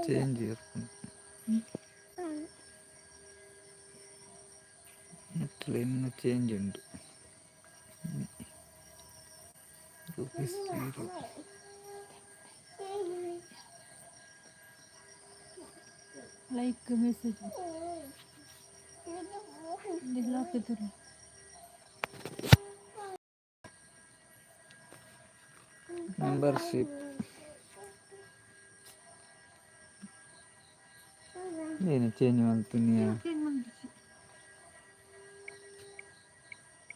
Change. ಇನ್ನು change ಉಂಟು. ₹0. Like message lock ಇದ್ದಿಲ್ಲ. ಮೆಂಬರ್ಶಿಪ್ ಏನು ಚೇಂಜ್ ಮಾಡ್ತೀನಿ? ಚೇಂಜ್ ಮಾಡಿಸಿ.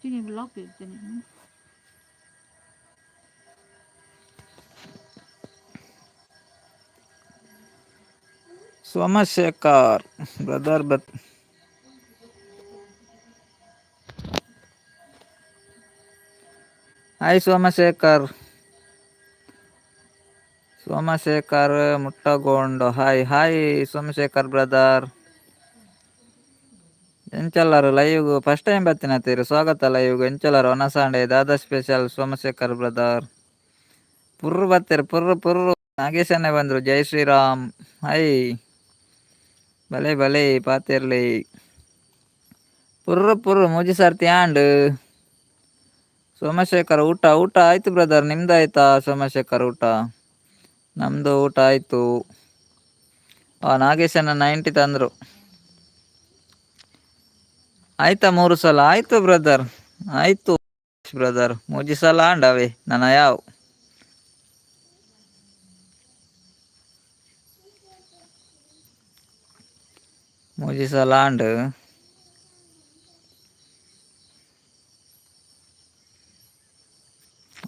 ಚೇಂಜ್ ಲಾಕ್ ಇರ್ತೇನೆ. ಸೋಮಶೇಖರ್ ಬ್ರದರ್ ಬತ್. ಹಾಯ್ ಸೋಮಶೇಖರ್. ಸೋಮಶೇಖರ್ ಮುಟ್ಟಗೊಂಡು. Hi hi Somashekar brother. ಎಂಚಲ್ಲಾರು? ಲೈವ್ ಫಸ್ಟ್ ಟೈಮ್ ಬತ್ತಿನ. ಸ್ವಾಗತ ಲೈವ್. ಎಂಚಲ್ಲಾರು? ಒನಸಾಂಡೆ ದಾದಾ ಸ್ಪೆಷಲ್ ಸೋಮಶೇಖರ್ ಬ್ರದರ್? ಪುರ್ರು ಬತ್ತೀರಿ, ಪುರ್ರು ಪುರ್ರು. ನಾಗೇಶನ್ನೇ ಬಂದ್ರು. ಜೈ ಶ್ರೀರಾಮ್. ಹಾಯ್. ಬಲೆ ಬಲೆ ಪಾತಿರ್ಲಿ. ಪುರ್ರು ಪುರ್ರು ಮೂಜಿ ಸರ್ತಿ ಆಂಡ್. ಸೋಮಶೇಖರ್, ಊಟ? ಊಟ ಆಯ್ತು ಬ್ರದರ್. ನಿಮ್ದು ಆಯ್ತಾ ಸೋಮಶೇಖರ್ ಊಟ? ನಮ್ದು ಊಟ ಆಯ್ತು. ಆ ನಾಗೇಶನ 90 ತಂದ್ರು. ಆಯ್ತಾ? ಮೂರು ಸಲ ಆಯ್ತು ಬ್ರದರ್. ಆಯ್ತು ಬ್ರದರ್. ಮೂಜಿ ಸಲ ಆಂಡವೆ ನನ್ನ ಯಾವ ಮೂಜಿ ಸಲ ಆಂಡ್.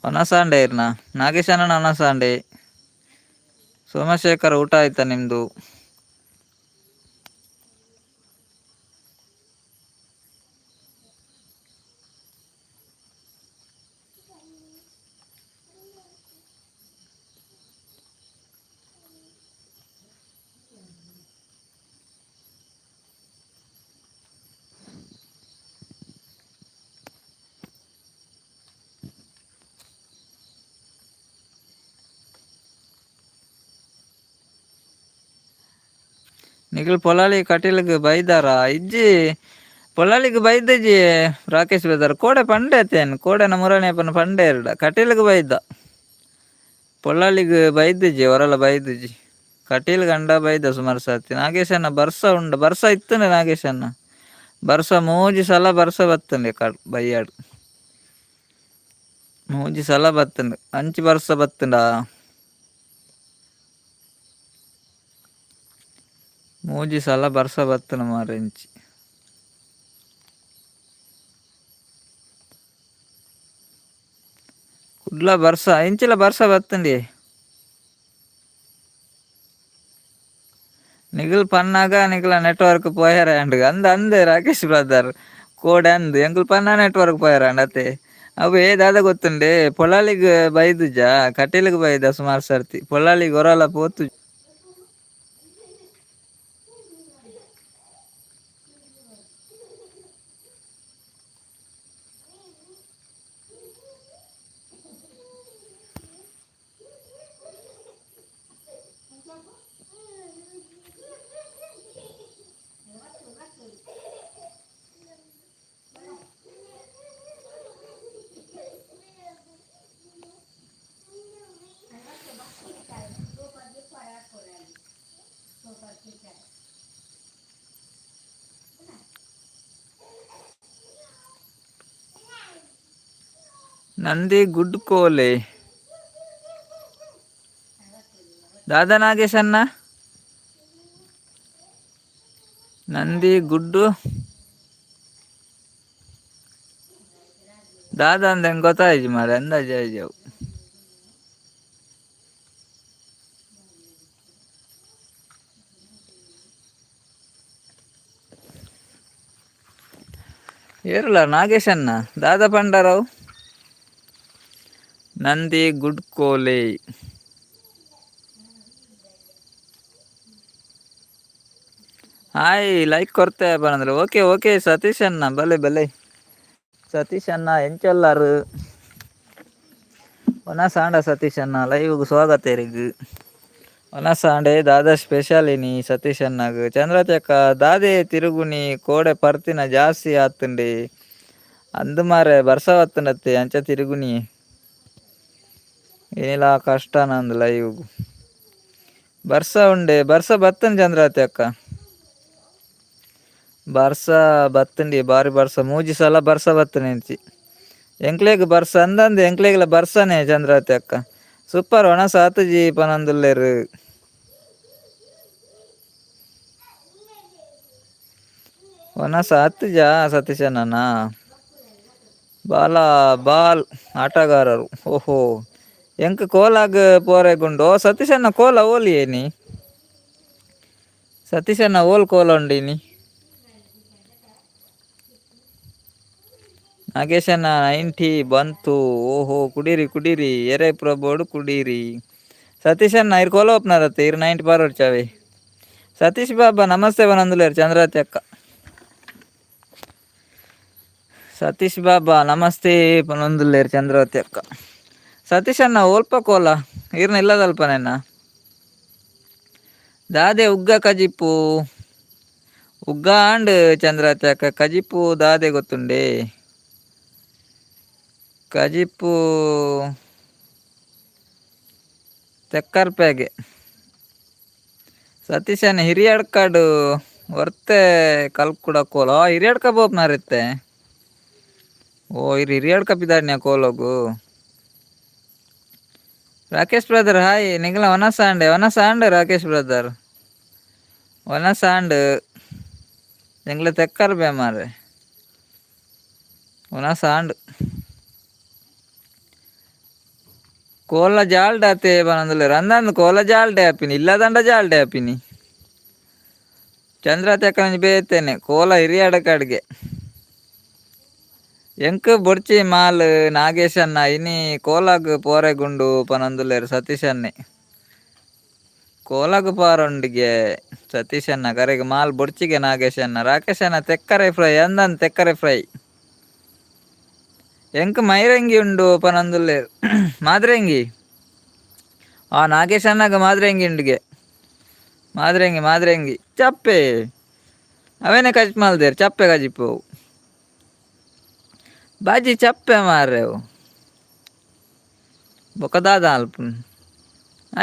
ಒನಸಾಂಡೆ ಇರ್ನ ನಾಗೇಶನ ಒನಸಾಂಡೆ. ಸೋಮಶೇಖರ್, ಊಟ ಆಯ್ತಾ ನಿಮ್ದು? ನಿಖಿಲ್ ಪೊಲಾಲಿ ಕಟೀಲ್ಗ್ ಬೈದಾರ? ಇಜ್ಜಿ, ಪೊಲಾಲಿಗೆ ಬೈದಜಿ ರಾಕೇಶ್ ಬ್ರದರ್. ಕೋಡೆ ಪಂಡೆ ಅತ್ತೇನು ಕೋಡೆನ ಮುರಣಿ ಅಪ್ಪನ ಪಂಡೆ ಎರಡ. ಕಟೀಲ್ಗ್ ಬೈದ, ಪೊಳ್ಳಾಲಿಗ್ ಬೈದಿಜಿ. ಹೊರಲ ಬೈದಿಜಿ. ಕಟೀಲ್ ಗಂಡ ಬೈದ ಸುಮಾರು ಸರ್ತಿ. ನಾಗೇಶಣ್ಣ, ಬರ್ಸ ಉಂಡು? ಬರ್ಸ ಇತ್ತಂಡೆ ನಾಗೇಶಣ್ಣ. ಬರ್ಸ ಮೂಜಿ ಸಲ ಬರ್ಸ ಬತ್ತಂಡೆ. ಕಡ್ ಬೈಯಾಡು ಮೂಜಿ ಸಲ ಬತ್ತಂಡು. ಅಂಚಿ ಬರ್ಸ ಬತ್ತಂಡ. ಮೂಜಿ ಸಲ ಬರ್ಸ ಬತ್ತನ ಮಾರೆ ಇಂಚಿ. ಕುಡ್ಲ ಬರ್ಸ, ಇಂಚಿಲ ಬರ್ಸ ಬತ್ತಂಡಿ. ನಿಗಲ್ ಪನ್ನಾಗ ನಿಗಲ ನೆಟ್ವರ್ಕ್ ಪೋಯರ ಅಂಡ್ ಅಂದ ಅಂದೆ ರಾಕೇಶ್ ಬ್ರದರ್. ಕೋಡೆ ಅಂದ್ ಎಂಕುಲ್ ಪನ್ನ ನೆಟ್ವರ್ಕ್ ಪೋಯರ ಅಂಡ್ ಅತ್ತೆ. ಅವು ಏ ದಾದ ಗೊತ್ತುಂಡೆ, ಪೊಲಾಲಿಗ್ ಬೈದುಜ, ಕಟೀಲಿಗೆ ಬೈದ ಸುಮಾರು ಸರ್ತಿ. ಪೊಲಾಲಿಗ್ ಹೊರಲ ಪೋತು. ನಂದಿ ಗುಡ್ ಕೋಲೆ. ದಾದಾ ನಾಗೇಶಣ್ಣ, ನಂದಿ ಗುಡ್ಡು ದಾದಾ ಅಂದ ಹೆಂಗೆ ಗೊತ್ತಾಯ್ತು ಮಾರೆ? ಅಂದಾಜು ಆಯ್ತು ಅವು. ಏರಲ್ಲ ನಾಗೇಶಣ್ಣ, ದಾದಾ ಪಂಡರವು ನಂದಿ ಗುಡ್ ಕೋಲೆ. ಹಾಯ್, ಲೈಕ್ ಕೊರ್ತೆ ಬಂದ್ರೆ. ಓಕೆ ಓಕೆ ಸತೀಶ್ ಅಣ್ಣ, ಬಲೆ ಬಲೆ ಸತೀಶ್ ಅಣ್ಣ. ಎಂಚಲ್ಲಾರು? ಒನ ಸಾಂಡ ಸತೀಶ್ ಅಣ್ಣ, ಲೈವ್ಗೆ ಸ್ವಾಗತ ಇರಿಗ್. ವನಸಾಂಡೆ ದಾದಾ ಸ್ಪೆಷಲ್ ಇನಿ ಸತೀಶ್ ಅಣ್ಣಗ್. ಚಂದ್ರಚಕ್ಕ ದಾದೆ ತಿರುಗುನಿ ಕೋಡೆ ಪರ್ತಿನ ಜಾಸ್ತಿ ಆತುಂಡೆ. ಅಂದು ಮಾರೆ ಬರ್ಸ ಬತ್ತುಂಡತ್ತೆ ಅಂಚ ತಿರುಗುನಿ. ಏನಿಲ್ಲ ಕಷ್ಟ ನಂದು ಲೈವ್. ಬರ್ಸ ಉಂಡೆ ಬರ್ಸ ಬತ್ತನ್ ಚಂದ್ರಾವತಿ ಅಕ್ಕ. ಬರ್ಸ ಬತ್ತುಂಡಿ ಬಾರಿ ಬರ್ಸ ಮೂಜಿ ಸಲ ಬರ್ಸ ಬತ್ತುಂಡಿ. ಎಂಕ್ಲೆಗ್ ಬರ್ಸ ಅಂದಂದು ಎಂಕ್ಲೆಗ್ಲ ಬರ್ಸನೆ ಚಂದ್ರಾವತಿ ಅಕ್ಕ. ಸೂಪರ್ ಒಣ ಸಾತುಜಿ ಪನೊಂದುಲ್ಲೆರ್. ಒಣಸ ಆತುಜಾ ಸತೀಶಣ್ಣನ? ಬಾಲ ಬಾಲ್ ಆಟಗಾರರು. ಓಹೋ ಎಂಕ್ ಕೋಲಾಗ್ ಪೋರೆಗುಂಡು. ಓ ಸತೀಶಣ್ಣ ಕೋಲ ಓಲಿ ಏನಿ? ಸತೀಶಣ್ಣ ಓಲ್ ಕೋಲ ಉಂಡಿನಿ? ನಾಗೇಶಣ್ಣ 90 ಬಂತು. ಓಹೋ ಕುಡೀರಿ ಕುಡೀರಿ ಎರೆ ಪ್ರಬೋಡು ಕುಡೀರಿ. ಸತೀಶಣ್ಣ ಇರ್ ಕೋಲ ಓಪನರತ್ತೆ ಇರ್ 90 ಪಾರೋಡ್ಚಾವೆ. ಸತೀಶ್ ಬಾಬಾ ನಮಸ್ತೆ ಬನಂದುಲೇರು ಚಂದ್ರಾವತಿ ಅಕ್ಕ. ಸತೀಶ್ ಬಾಬಾ ನಮಸ್ತೆ ಪನೊಂದುಲ್ಲೇರು ಚಂದ್ರಾವತಿ ಅಕ್ಕ. ಸತೀಶ್ ಅಣ್ಣ ಓಲ್ಪ ಕೋಲ ಇರ್ನ ಇಲ್ಲದಲ್ಪನೆನ್ನ. ದಾದೆ ಉಗ್ಗ ಕಜಿಪು ಉಗ್ಗ ಆಂಡ್ ಚಂದ್ರಾವತಿ ಅಕ್ಕ. ಕಜಿಪು ದಾದೆ ಗೊತ್ತುಂಡೆ? ಕಜಿಪು ತೆಕ್ಕರ್ಪೇಗೆ. ಸತೀಶನ ಹಿರಿಯಡ್ಕಡು ವರ್ತೆ ಕಲ್ಕುಡ ಕೋಲ. ಹಿರಿಯಡ್ಕ ಬೋಪ್ನಾರಿತ್ತೆ. ಓ ಇರ್ ಹಿರಿಯಡ್ಕ ಪಿದಾಡ್ನ್ಯಾ ಕೋಲಗು. Rakesh brother hi. ನಿಗಲ ವನಸಾಂಡೆ ವನಸಾಂಡ್ ರಾಕೇಶ್ ಬ್ರದರ್ ವನಸಾಂಡ್. ಎಂಗ್ಲ ತೆಕ್ಕರ್ ಬೇ ಮಾರೆ ವನಸಾಂಡ್. ಕೋಲ ಜಾಲ್ಡ್ ಆತೆ ಪನೊಂದುಲ್ಲೆರ್. ಅಂದಂದ್ ಕೋಲ ಜಾಲ್ಡೆ ಆಪಿನಿ ಇಲ್ಲದಂಡ ಜಾಲ್ಡೆ ಆಪಿನಿ. ಚಂದ್ರ ತೆಕ್ಕನಂಜಿ ಬೇತೆನೆ ಕೋಲ ಹಿರಿಯಡಕಡ್ಗೆ. ಎಂಕ್ ಬೊಡ್ಚಿ ಮಾಲ್ ನಾಗೇಶಣ್ಣ ಇನಿ ಕೋಲಾಗ್ ಪೋರೆಗುಂಡು ಪನೊಂದುಲ್ಲೆರ್ ಸತೀಶಣ್ಣೆ. ಕೋಲಾಗ್ ಪಾರೊಂಡಿಗೆ ಸತೀಶಣ್ಣ ಕರೆಗ್ ಮಾಲ್ ಬೊಡ್ಚಿಗೆ ನಾಗೇಶಣ್ಣ. ರಾಕೇಶಣ್ಣ ತೆಕ್ಕರೆ ಫ್ರೈ ಅಂದಂದ್ ತೆಕ್ಕರೆ ಫ್ರೈ. ಎಂಕ್ ಮೈರಂಗಿ ಉಂಡು ಪನೊಂದುಲ್ಲೆರ್. ಮಾದ್ರೆಂಗಿ ಆ ನಾಗೇಶಣ್ಣಗ್ ಮಾದ್ರೆಂಗಿ ಉಂಡುಗೆ. ಮಾದ್ರೆಂಗಿ ಮಾದ್ರೆಂಗಿ ಚಪ್ಪೆ ಅವೇನೆ ಕಜಿಪು ಮಲ್ದೇರ್ ಚಪ್ಪೆ ಕಜಿಪು. ಬಾಜಿ ಚಪ್ಪೆ ಮಾರ್ರೆ ಅವು. ಬೊಕ ದಾದ ಮಲ್ಪುನು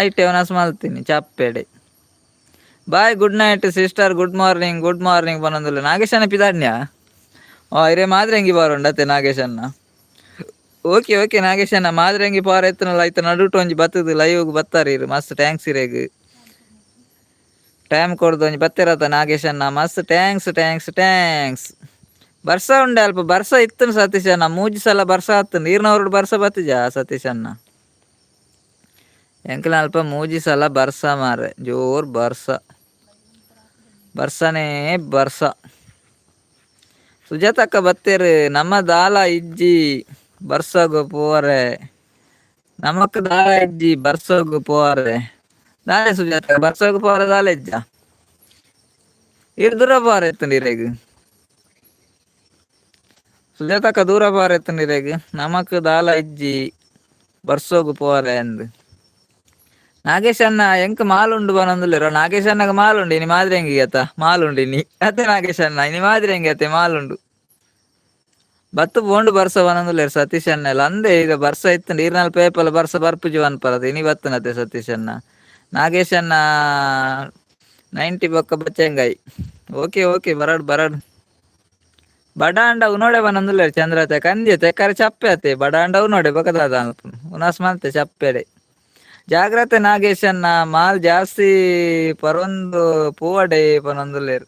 ಐಟೆ ವನಸ್ ಮಲ್ತೀನಿ ಚಪ್ಪೆಡೆ. Bye good night sister good morning good morning ಪನೊಂದುಲ್ಲೆ. ನಾಗೇಶಣ್ಣ ಪಿದಾಡ್ನ್ಯಾ? ಓ ಇರೆ ಮಾದ್ರೆಂಗಿ ಬಾರುಂಡತ್ತೆ ನಾಗೇಶಣ್ಣ. ಓಕೆ ಓಕೆ ನಾಗೇಶಣ್ಣ ಮಾದ್ರೆಂಗಿ ಪಾರ ಎತ್ತನಲ್ಲ ಐತ ನಡುಟು ಒಂಜಿ ಬತ್ತದು ಲೈವ್ಗ್ ಬತ್ತಾರೆ ಇರು ಮಸ್ತ್ thanks ಇರೆಗ್. ಟೈಮ್ ಕೊರ್ದು ಒಂಜಿ ಬತ್ತೆರತ ನಾಗೇಶಣ್ಣ ಮಸ್ತ್ thanks thanks thanks. ಬರ್ಸ ಉಂಡೆ ಅಲ್ಪ ಬರ್ಸ ಇತ್ತನು ಸತೀಶಣ್ಣ ಮೂಜಿ ಸಲ ಬರ್ಸ ಆತುಂಡು. ಈರ್ನವರುಡು ಬರ್ಸ ಬತ್ತಿಜಾ ಸತೀಶಣ್ಣ? ಎಂಕ್ಲ ಅಲ್ಪ ಮೂಜಿ ಸಲ ಬರ್ಸ ಮಾರೆ ಜೋರ್ ಬರ್ಸ ಬರ್ಸನೇ ಬರ್ಸ. ಸುಜಾತಕ್ಕ ಬತ್ತೇರು ನಮ್ಮ ದಾಲ ಇಜ್ಜಿ ಬರ್ಸಗು ಪೋರೆ. ನಮಕ್ ದಾಲ ಇಜ್ಜಿ ಬರ್ಸಗು ಪೋರೆ. ದಾಲೆ ಸುಜಾತಕ್ಕ ಬರ್ಸಗು ಪೋರೆ ದಾಲ ಇಜ್ಜ? ಇರ್ ದೂರ ಪೋರೆ ಇತ್ತುಂಡು ಇರೆಗ್. ಸುಜಾತಕ್ಕ ದೂರ ಪೋರೆ ಇತ್ತುಂಡು ಇರೆಗ್. ನಮಕ್ ದಾಲ ಇಜ್ಜಿ ಬರ್ಸೋಗು ಪೋರೆ ಅಂದ್. ನಾಗೇಶ್ ಅಣ್ಣ ಎಂಕ್ ಮಾಲ್ ಉಂಡು ಪನೊಂದುಲ್ಲೆರ್. ನಾಗೇಶ್ ಅಣ್ಣಗ್ ಮಾಲ್ ಉಂಡು ಇನಿ ಮಾದ್ರೆಂಗಿ ಅತ್ತ ಮಾಲ್ ಉಂಡು ಇನಿ ಅತ್ತೆ ನಾಗೇಶ್ ಅಣ್ಣ ಇನಿ ಮಾದ್ರೆಂಗಿ ಅತ್ತೆ ಮಾಲ್ ಉಂಡು. ಬತ್ತು ಪೋಂಡು ಬರ್ಸ ಪನೊಂದುಲ್ಲೆರ್ ಸತೀಶ್ ಅಣ್ಣೆಲ. ಅಂದೆ ಈಗ ಬರ್ಸ ಇತ್ತುಂಡು ಈರ್ನಲ್ಪ ಏಪಲ ಬರ್ಸ ಬರ್ಪುಜಿ ಪನ್ಪರತೆ ಇನಿ ಬತ್ತುನತೆ ಸತೀಶ್ ಅಣ್ಣ. ನಾಗೇಶ್ ಅಣ್ಣ 90 ಬೊಕ್ಕ ಬಚ್ಚೆಂಗಾಯಿ. ಓಕೆ ಓಕೆ ಬರಡ್ ಬರಡ್. ಬಡಾಂಡ ಉನೋಡೆ ಪನೊಂದುಲ್ಲೆರ್ ಚಂದ್ರತೆ ಕಂದ್ಯೆ ತೆಕ್ಕರೆ ಚಪ್ಪೆ ಅತ್ತೆ ಬಡಾಂಡ ಉನೋಡೆ ಬೊಕ ದಾದ ಮಲ್ಪುನು ಉನಸ್ ಮಲ್ತೆ ಚಪ್ಪೆಡೆ. ಜಾಗ್ರತೆ ನಾಗೇಶ್ ಅಣ್ಣ ಮಾಲ್ ಜಾಸ್ತಿ ಪರೊಂದು ಪೂವಡೆ ಪನೊಂದುಲ್ಲೆರ್.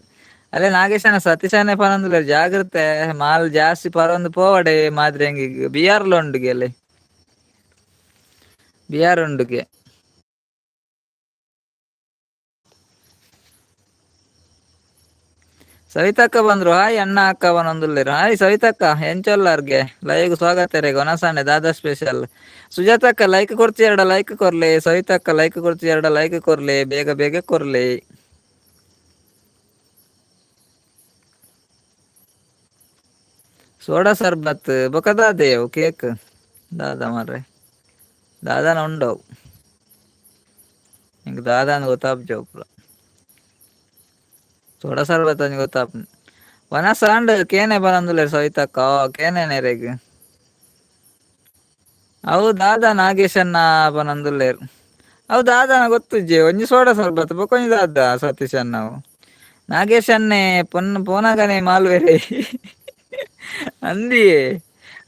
ಅಲ್ಲೇ ನಾಗೇಶಣ್ಣ ಸತೀಶಣ್ಣೆ ಪನೊಂದುಲ್ಲೆರ್ ಜಾಗ್ರತೆ ಮಾಲ್ ಜಾಸ್ತಿ ಪರೊಂದು ಪೋವಡೆ ಮಾದ್ರೆಂಗಿಗ್ ಬಿಆರ್ಲ ಉಂಡುಗೆ ಅಲ್ಲೇ. ಬಿಆರ್ ಉಂಡುಗೆ. ಸವಿತಕ್ಕ ಬಂದ್ರು ಹಾಯ್ ಅಣ್ಣ ಅಕ್ಕ ಪನೊಂದುಲ್ಲೆರ್. ಹಾಯ್ ಸವಿತಕ್ಕ ಎಂಚೊಲ್ಲರ್ಗೆ ಲೈವ್ ಸ್ವಾಗತ ರೇಗ್ ಒನಸಾಂಡೆ ದಾದಾ ಸ್ಪೆಷಲ್. ಸುಜಾತಕ್ಕ ಲೈಕ್ ಕೊರ್ತಿ ಎರಡ ಲೈಕ್ ಕೊರ್ಲೆ. ಸವಿತಕ್ಕ ಲೈಕ್ ಕೊರ್ತಿ ಎರಡ ಲೈಕ್ ಕೊರ್ಲೆ ಬೇಗ ಬೇಗ ಕೊರ್ಲೆ. ಸೋಡಾ ಸರ್ಬತ್ ಬೊಕ ದಾದೆಯವು ಕೇಕ್ ದಾದ ಮಾರ್ರೆ ದಾದನ ಉಂಡವು. ಇಂಕ್ ದಾದಾಂದ್ ಗೊತ್ತಾಪುಜಿ ಅವು ಪೂರ. ಸೋಡಾ ಸರ್ಬತ್ ಒಂಜಿ ಗೊತ್ತಾಪುಂಡು. ವನಸ್ ಆಂಡ್ ಕೇನೆ ಪನೊಂದುಲ್ಲೆರ್ ಸವಿತಕ್ಕ, ಕೇನೆ ನೆರೆಗ್. ಅವು ದಾದ ನಾಗೇಶಣ್ಣ ಪನೊಂದುಲ್ಲೆರ್. ಅವು ದಾದನ ಗೊತ್ತುಜ್ಜಿ, ಒಂಜಿ ಸೋಡಾ ಸರ್ಬತ್ ಬೊಕ ಒಂಜಿ ದಾದ ಸತೀಶ್ ಅಣ್ಣ ಅವು. ನಾಗೇಶ್ ಅಣ್ಣೆ ಪೊನ್ ಪೋನಗನೆ ಮಾಲ್ವೆರೆ ಅಂದಿಯೇ.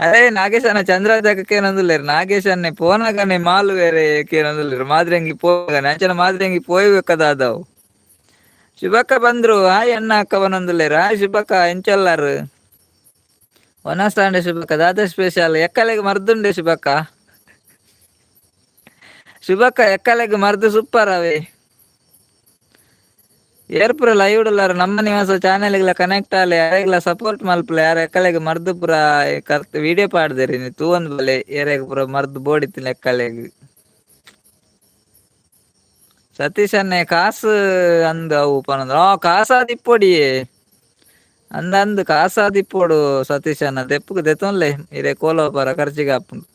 ಅರೇ ನಾಗೇಶ್ ಅಣ್ಣ ಚಂದ್ರಾಜಕ್ಕ ಕೇನೊಂದುಲ್ಲೆರ್, ನಾಗೇಶ್ ಅಣ್ಣೆ ಪೋನಗನೆ ಮಾಲ್ವೆರೆ ಕೇನೊಂದುಲ್ಲೆರ್. ಮಾದ್ರೆಂಗಿ ಪೋಗನೆ ಅಂಚನ ಮಾದ್ರೆಂಗಿ ಪೋಯ್ಬೇಕ ದಾದವು. ಶುಭಕ್ಕ ಬಂದ್ರು, ಹಾಯ್ ಅಣ್ಣ ಅಕ್ಕ ಪನೊಂದುಲ್ಲೆರ್. ಹಾಯ್ ಶುಭಕ್ಕ, ಎಂಚೊಲ್ಲಾರ್? ವನಸ್ತಾಂಡೆ ಶುಭಕ್ಕ, ದಾದ ಸ್ಪೆಷಲ್? ಎಕ್ಕಲೆಗ್ ಮರ್ದುಂಡೆ ಶುಭಕ್ಕ. ಶುಭಕ್ಕ ಎಕ್ಕಲೆಗ್ ಮರ್ದು ಸೂಪರ್ ಅವೇ. ಏರ್ಪುರ ಲೈವ್ ಉಲ್ಲಾರ ನಮ್ಮ ನಿವಾಸ ಚಾನೆಲ್ಗ್ಲ ಕನೆಕ್ಟ್ ಆಲೆ, ಯಾರೆಗ್ಲ ಸಪೋರ್ಟ್ ಮಲ್ಪುಲೆ. ಯಾರ ಎಕ್ಕಲೆಗ್ ಮರ್ದು ಪುರ ಕರ್ತ್ ವಿಡಿಯೋ ಪಾಡ್ದೆರ್ ಇನಿ ತೂವೊಂದು ಬಲೆ, ಏರೆಗ್ ಪುರ ಮರ್ದು ಬೋಡಿತ್ತಿನ ಎಕ್ಕಲೆಗ್. ಸತೀಶ್ ಅಣ್ಣೆ ಕಾಸು ಅಂದ್ ಅವು ಪನೊಂದು, ಕಾಸಾದಿಪ್ಪೊಡಿಯೇ ಅಂದ್ ಅಂದ್ ಕಾಸಾದಿಪ್ಪೊಡು ಸತೀಶ್ ಅಣ್ಣ. ದೆಪ್ಪುಗು ದೆತೊನ್ಲೆ, ಇರೆ ಕೋಲ ಪರ ಖರ್ಚಿಗೆ ಆಪುಂಡು.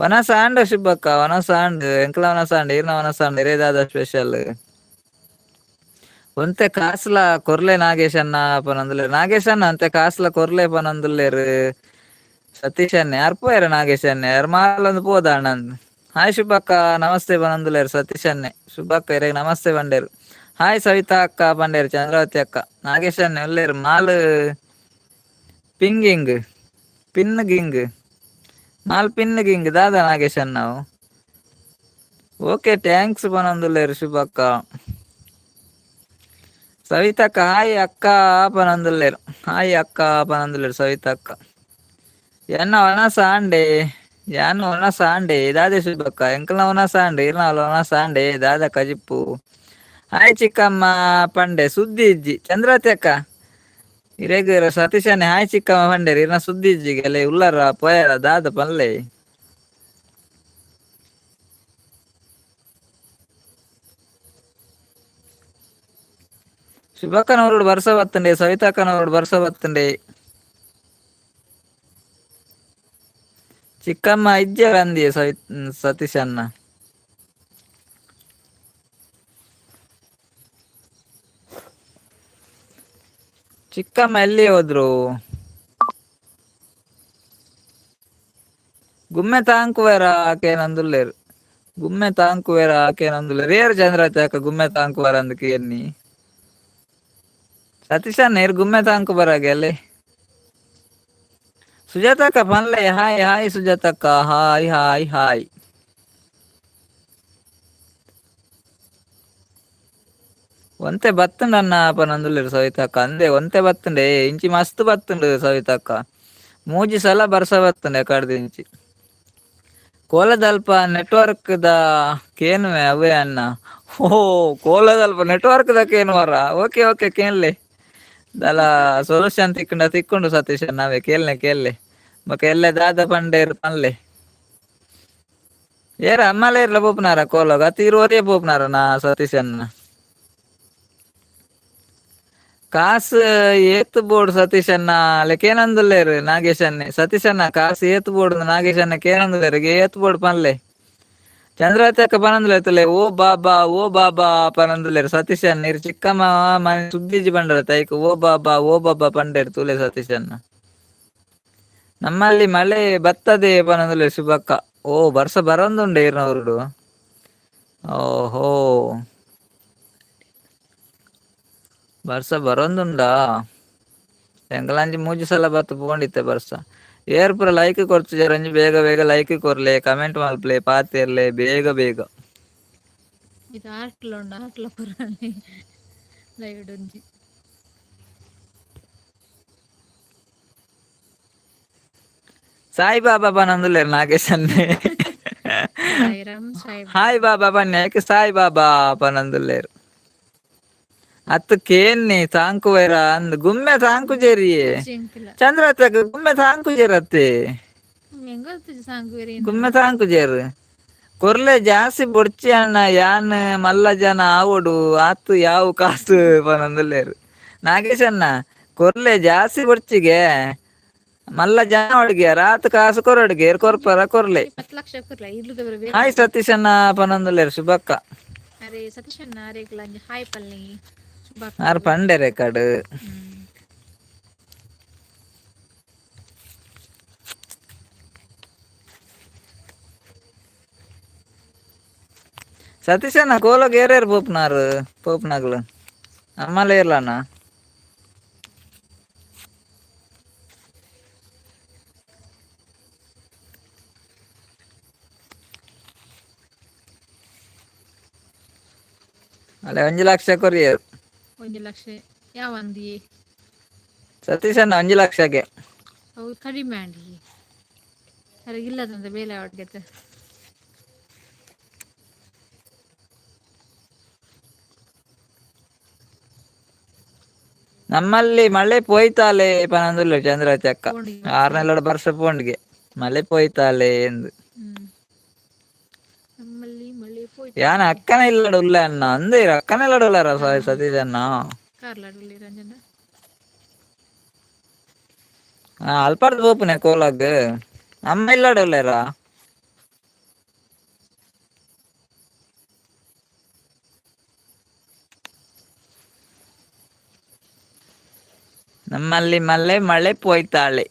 ವನಸ್ ಆಂಡ್ ಶುಭಕ್ಕ, ವನಸ್ ಆಂಡ್, ಎಂಕ್ಲ ವನಸ್ ಆಂಡ್, ಈರ್ನ ವನಸ್ ಆಂಡ್. ಇರೇ ದಾದ ಸ್ಪೆಷಲ್? ಒಂತೆ ಕಾಸ್ಲ ಕೊರ್ಲೆ ನಾಗೇಶ್ ಅಣ್ಣ ಪನೊಂದುಲ್ಲೆರ್. ನಾಗೇಶ್ ಅಣ್ಣ ಒಂತೆ ಕಾಸ್ಲ ಕೊರ್ಲೆ ಪನೊಂದುಲ್ಲೆರ್ ಸತೀಶ್ ಅಣ್ಣೆ. ಯಾರ್ ಪೋಯೆರ ನಾಗೇಶ್ ಅಣ್ಣೆ? ಯಾರ್ ಮಾಲೊಂದು ಪೋದ ಅಣ್ಣನ್. ಹಾಯ್ ಶುಭಕ್ಕ, ನಮಸ್ತೆ ಪನೊಂದುಲ್ಲೆರ್ ಸತೀಶ್ ಅಣ್ಣೆ. ಶುಭಕ್ಕ ಇರೆಗ್ ನಮಸ್ತೆ ಪಂಡೆರ್. ಹಾಯ್ ಸವಿತಾ ಅಕ್ಕ ಪಂಡೆರ್ ಚಂದ್ರಾವತಿ ಅಕ್ಕ. ನಾಗೇಶ್ ಅಣ್ಣೆ ಉಲ್ಲೆರ್ ಮಾಲ್ ಪಿಂಗಿಂಗ್ ಪಿನ್ ಗಿಂಗ್ ಮಾಲ್ ಪಿನ್ ಗಿಂಗ್ ದಾದ ನಾಗೇಶ್ ಅಣ್ಣ? Okay thanks ಪನೊಂದುಲ್ಲೆರ್ ಶುಭಕ್ಕ. ಸವಿತಕ್ಕ ಹಾಯ್ ಅಕ್ಕ ಪನೊಂದುಲ್ಲೆರ್. ಹಾಯ್ ಅಕ್ಕ ಪನೊಂದುಲ್ಲೆರ್ ಸವಿತಕ್ಕ. ಎನ್ನ ವನಸ್ ಆಂಡೆ, ಯಾನ್ ವನಸ್ ಆಂಡೆ. ದಾದೆ ಶುಭಕ್ಕ? ಎಂಕಲ್ನ ವನಸ್ ಆಂಡೆ, ಇರ್ನ ವನಸ್ ಆಂಡೆ. ದಾದ ಕಜಿಪ್ಪು? ಹಾಯ್ ಚಿಕ್ಕಮ್ಮ ಪಂಡೆ, ಸುದ್ದಿ ಇಜ್ಜಿ. ಚಂದ್ರಾವತಿ ಅಕ್ಕ ಇರೆಗ್ ಸತೀಶ್ ಅಣ್ಣೆ ಹಾಯ್ ಚಿಕ್ಕಮ್ಮ ಪಂಡೆರ್, ಇರ್ನ ಸುದ್ದಿ ಇಜ್ಜಿ ಗೆಲೆ. ಉಲ್ಲರ ಪೋಯರ ದಾದ ಪನ್ಲೆ. ಶುಭಕ್ಕನವರೋಡು ಬರ್ಸ ಬತ್ತುಂಡೆ, ಸವಿತಕ್ಕನವರೋಡು ಬರ್ಸ ಬತ್ತುಂಡೆ. ಚಿಕ್ಕಮ್ಮ ಇಜ್ಜೆರ್ ಅಂದಿಯೇ ಸವಿ ಸತೀಶ್ ಅಣ್ಣ. ಚಿಕ್ಕಮ್ಮ ಎಲ್ಲಿ ಹೋದ್ರು? ಗುಮ್ಮೆ ತಾಂಕುವೆರ ಆಕೇನಂದುಲ್ಲೆರ್. ಗುಮ್ಮೆ ತಾಂಕುವೆರ ಆಕೇನಂದುಲ್ಲೆರ್. ಏರ್ ಚಂದ್ರಾವತಿ ಅಕ್ಕ ಗುಮ್ಮೆ ತಾಂಕುವರ ಅಂದ್ ಕೇನ್ನಿ. ಸತೀಶ್ ಅಣ್ಣ ಏರ್ ಗುಮ್ಮೆ ತಾಂಕು ಬರಾಗೆ ಸುಜಾತಕ್ಕ ಪನ್ಲೆ. ಹಾಯ್ ಹಾಯ್ ಸುಜಾತಕ್ಕ, hi hi hi. ಒಂತೆ ಬತ್ತುಂಡು ಅಣ್ಣ ಪನೊಂದುಲ್ಲೆರ್ ಸವಿತಕ್ಕ. ಅಂದೆ ಒಂತೆ ಬತ್ತುಂಡೆ, ಇಂಚಿ ಮಸ್ತ್ ಬತ್ತುಂಡು ಸವಿತಕ್ಕ. ಮೂಜಿ ಸಲ ಬರ್ಸ ಬತ್ತುಂಡೆ ಕಡ್ದಿಂಚಿ. ಕೋಲದಲ್ಪ ನೆಟ್ವರ್ಕ್ ದ ಕೇನುವೆ ಅವೇ ಅಣ್ಣ. ಓ ಕೋಲದಲ್ಪ ನೆಟ್ವರ್ಕ್ ದ ಕೇನುವರ? Okay okay ಕೇನ್ಲೆ. ದಾಲ ಸೊಲ್ಯೂಷನ್ ತಿಕ್ಕುಂಡ ತಿಕ್ಕುಂಡು ಸತೀಶ್ ಅಣ್ಣ, ಅವೇ ಕೇಲ್ನೆ ಕೇಲ್ಲೆ. ಬೊಕ ಎಲ್ಲೆ ದಾದ ಪಂಡೇರ್ ಪನ್ಲೆ. ಏರ ಅಮ್ಮಲೇರ್ಲ ಪೋಪುನಾರ ಕೋಲಗ? ಅತ್ತ್ ಒರಿಯೇ ಪೋಪುನಾರ ನಾ ಸತೀಶ್ ಅಣ್ಣ? ಕಾಸು ಏತ್ ಬೋಡು ಸತೀಶ್ ಅಣ್ಣ ಲೆಕೇನಂದುಲ್ಲೆರ್ ನಾಗೇಶ್ ಅಣ್ಣೆ. ಸತೀಶ್ ಅಣ್ಣ ಕಾಸು ಏತ್ ಬೋಡು ನಾಗೇಶ್ ಅಣ್ಣ ಕೇನೊಂದುಲ್ಲೆರ್, ಏತ್ ಬೋಡು ಪನ್ಲೆ. ಚಂದ್ರಾವತಿ ಅಕ್ಕ ಪನೊಂದುಲ್ಲೆರ್, ಓ ಬಾಬಾ ಓ ಬಾಬಾ ಪನೊಂದುಲ್ಲೆರ್ ಸತೀಶ್ ಅಣ್ಣ. ಇರ್ ಚಿಕ್ಕಮ್ಮ ಮನೆ ಸುದ್ದಿಜಿ ಪಂಡರ ತೈಕ್ ಓ ಬಾಬಾ ಓ ಬಾಬಾ ಪಂಡೆರ್ ತೂಲೆ ಸತೀಶ್ ಅಣ್ಣ. ನಮ್ಮಲ್ಲಿ ಮಳೆ ಬತ್ತದೆ ಪನೊಂದುಲ್ಲೆರ್ ಶುಭಕ್ಕ. ಓ ಬರ್ಸ ಬರೊಂದುಂಡೆ ಇರ್ನವರುಡು. ಓಹೋ ಬರ್ಸ ಬರೊಂದುಂಡಾ? ಎಂಕಲಂಚಿ ಮೂಜಿ ಸಲ ಬತ್ತ್ ಪೋಂಡಿತ್ತೆ ಬರ್ಸ. ಏರ್ ಪೂರ ಲೈಕ್ ಕೊರ್ತಿಜೆರ್ ಒಂಜಿ ಬೇಗ ಬೇಗ ಲೈಕ್ ಕೊರ್ಲೆ, ಕಮೆಂಟ್ ಮಲ್ಪಲೆ, ಪಾತೆರ್ಲೆ ಬೇಗ ಬೇಗ. ಇದು ಆಟ್ಲ ಉಂಡು, ಆಟ್ಲ ಪುರಾಣಿ ಲೈವ್ ಒಂಜಿ. ಸಾಯಿಬಾಬಾ ಪನೊಂದುಲ್ಲೆರ್ ನಾಗೇಶ್ ಅಣ್ಣೆ. ಸಾಯಿರಾಮ್ ಸಾಯಿ. ಹಾಯ್ ಬಾಬಾ ಪನ್ನೆ ಸಾಯಿಬಾಬಾ ಪನೊಂದುಲ್ಲೆರ್. ಅತ್ತ್ ಕೇನ್ನಿ ತಾಂಕುವೆರ ಅಂದ್ ಗುಮ್ಮೆ ತಾಂಕುಜೆರಿಯೇ. ಎಂಕಿಲ್ಲ. ಚಂದ್ರತಕ್ ಗುಮ್ಮೆ ತಾಂಕುಜೆರ್ ಅತ್ತೆ. ಎಂಗೊತ್ತಿಜಿ ಸಾಂಕುವೆರ್. ಗುಮ್ಮೆ ತಾಂಕುಜೆರ್. ಕೊರ್ಲೆ ಜಾಸ್ತಿ ಬೊಡ್ಚಿ ಅಣ್ಣ, ಯಾನ್ ಮಲ್ಲ ಜನ ಆವೊಡು ಆತ್ ಯಾವು ಕಾಸು ಪನೊಂದುಲ್ಲೆರ್ ನಾಗೇಶ್ ಅಣ್ಣ. ಕೊರ್ಲೆ ಜಾಸ್ತಿ ಬೊಡ್ಚಿಗೆ, ಮಲ್ಲ ಜನ ಅಡುಗೆ ಆತ್ ಕಾಸು ಕೊರೊಡುಗೆ, ಕೊರ್ಪರ ಕೊರ್ಲೆ. 10 ಲಕ್ಷ ಕೊರ್ಲ ಇಲ್ಲದವರು. ಹಾಯ್ ಸತೀಶ್ ಅಣ್ಣ ಪನೊಂದುಲ್ಲೆರ್ ಶುಭಕ್ಕ. ಅರೆ ಸತೀಶಣ್ಣ ಅರೆಗ್ಲ ಒಂಜಿ ಹಾಯ್ ಪಲ್ಲಿ. ಆರ್ ಪಂಡೆ ರೆಕಾರ್ಡ್. ಸತೀಶಣ್ಣ ಕೋಲಗ್ ಏರ್ಯಾರು ಪೋಪುನಾರು ಪೋಪುನಾಗ್ಲು ಅಮ್ಮಲ ಇರ್ಲಣ್ಣ? ಅಲ್ಲ, 1 ಲಕ್ಷ ಕೊರಿಯರ್. 1 ಲಕ್ಷ ಯಾವಂದಿ? ಸತೀಶಣ್ಣ, 1 ಲಕ್ಷಕ್ಕೆ. ಅವು ಕಡಿಮೆ ಅಂಡಿ ಅರೆ ಇಲ್ಲದಂತ ಬೇಲೆ ಅವಡ್ಗೆತೆ. ನಮ್ಮಲ್ಲಿ ಮಳೆ ಪೋಯ್ತಾಲೆ ಪನಂದುಲ್ಲ ಚಂದ್ರಾವತಿ ಅಕ್ಕ. ಪೋಂಡಿಗೆ. ಆರ್ನೆಲ್ಲೋಡ ಬರ್ಸ ಪೋಂಡಿಗೆ ಮಳೆ ಪೋಯ್ತಾಲೆ ಎಂದು. ನಮ್ಮಲ್ಲಿ ಮಳೆ ಪೋಯ್ತು. ಯಾನ ಅಕ್ಕನ ಇಲ್ಲಡ ಉಲ್ಲ ಅಣ್ಣ ಅಂದೇ, ಅಕ್ಕನ ಇಲ್ಲಡ ಉಲ್ಲಾರ ಸತೀಶ್ ಅಣ್ಣ? ಕಾರ್ಲಾಡುಲ್ಲಿ ರಂಜನ. ಹಾ, ಅಲ್ಪಾರ್ದು ಪೋಪುನೆ ಕೋಲಾಗ್. ಅಮ್ಮ ಇಲ್ಲಡ ಉಲ್ಲೇರ? ನಮ್ಮಲ್ಲಿ ಮಳೆ ಮಳೆ ಪೋಯ್ತಾಳೆ.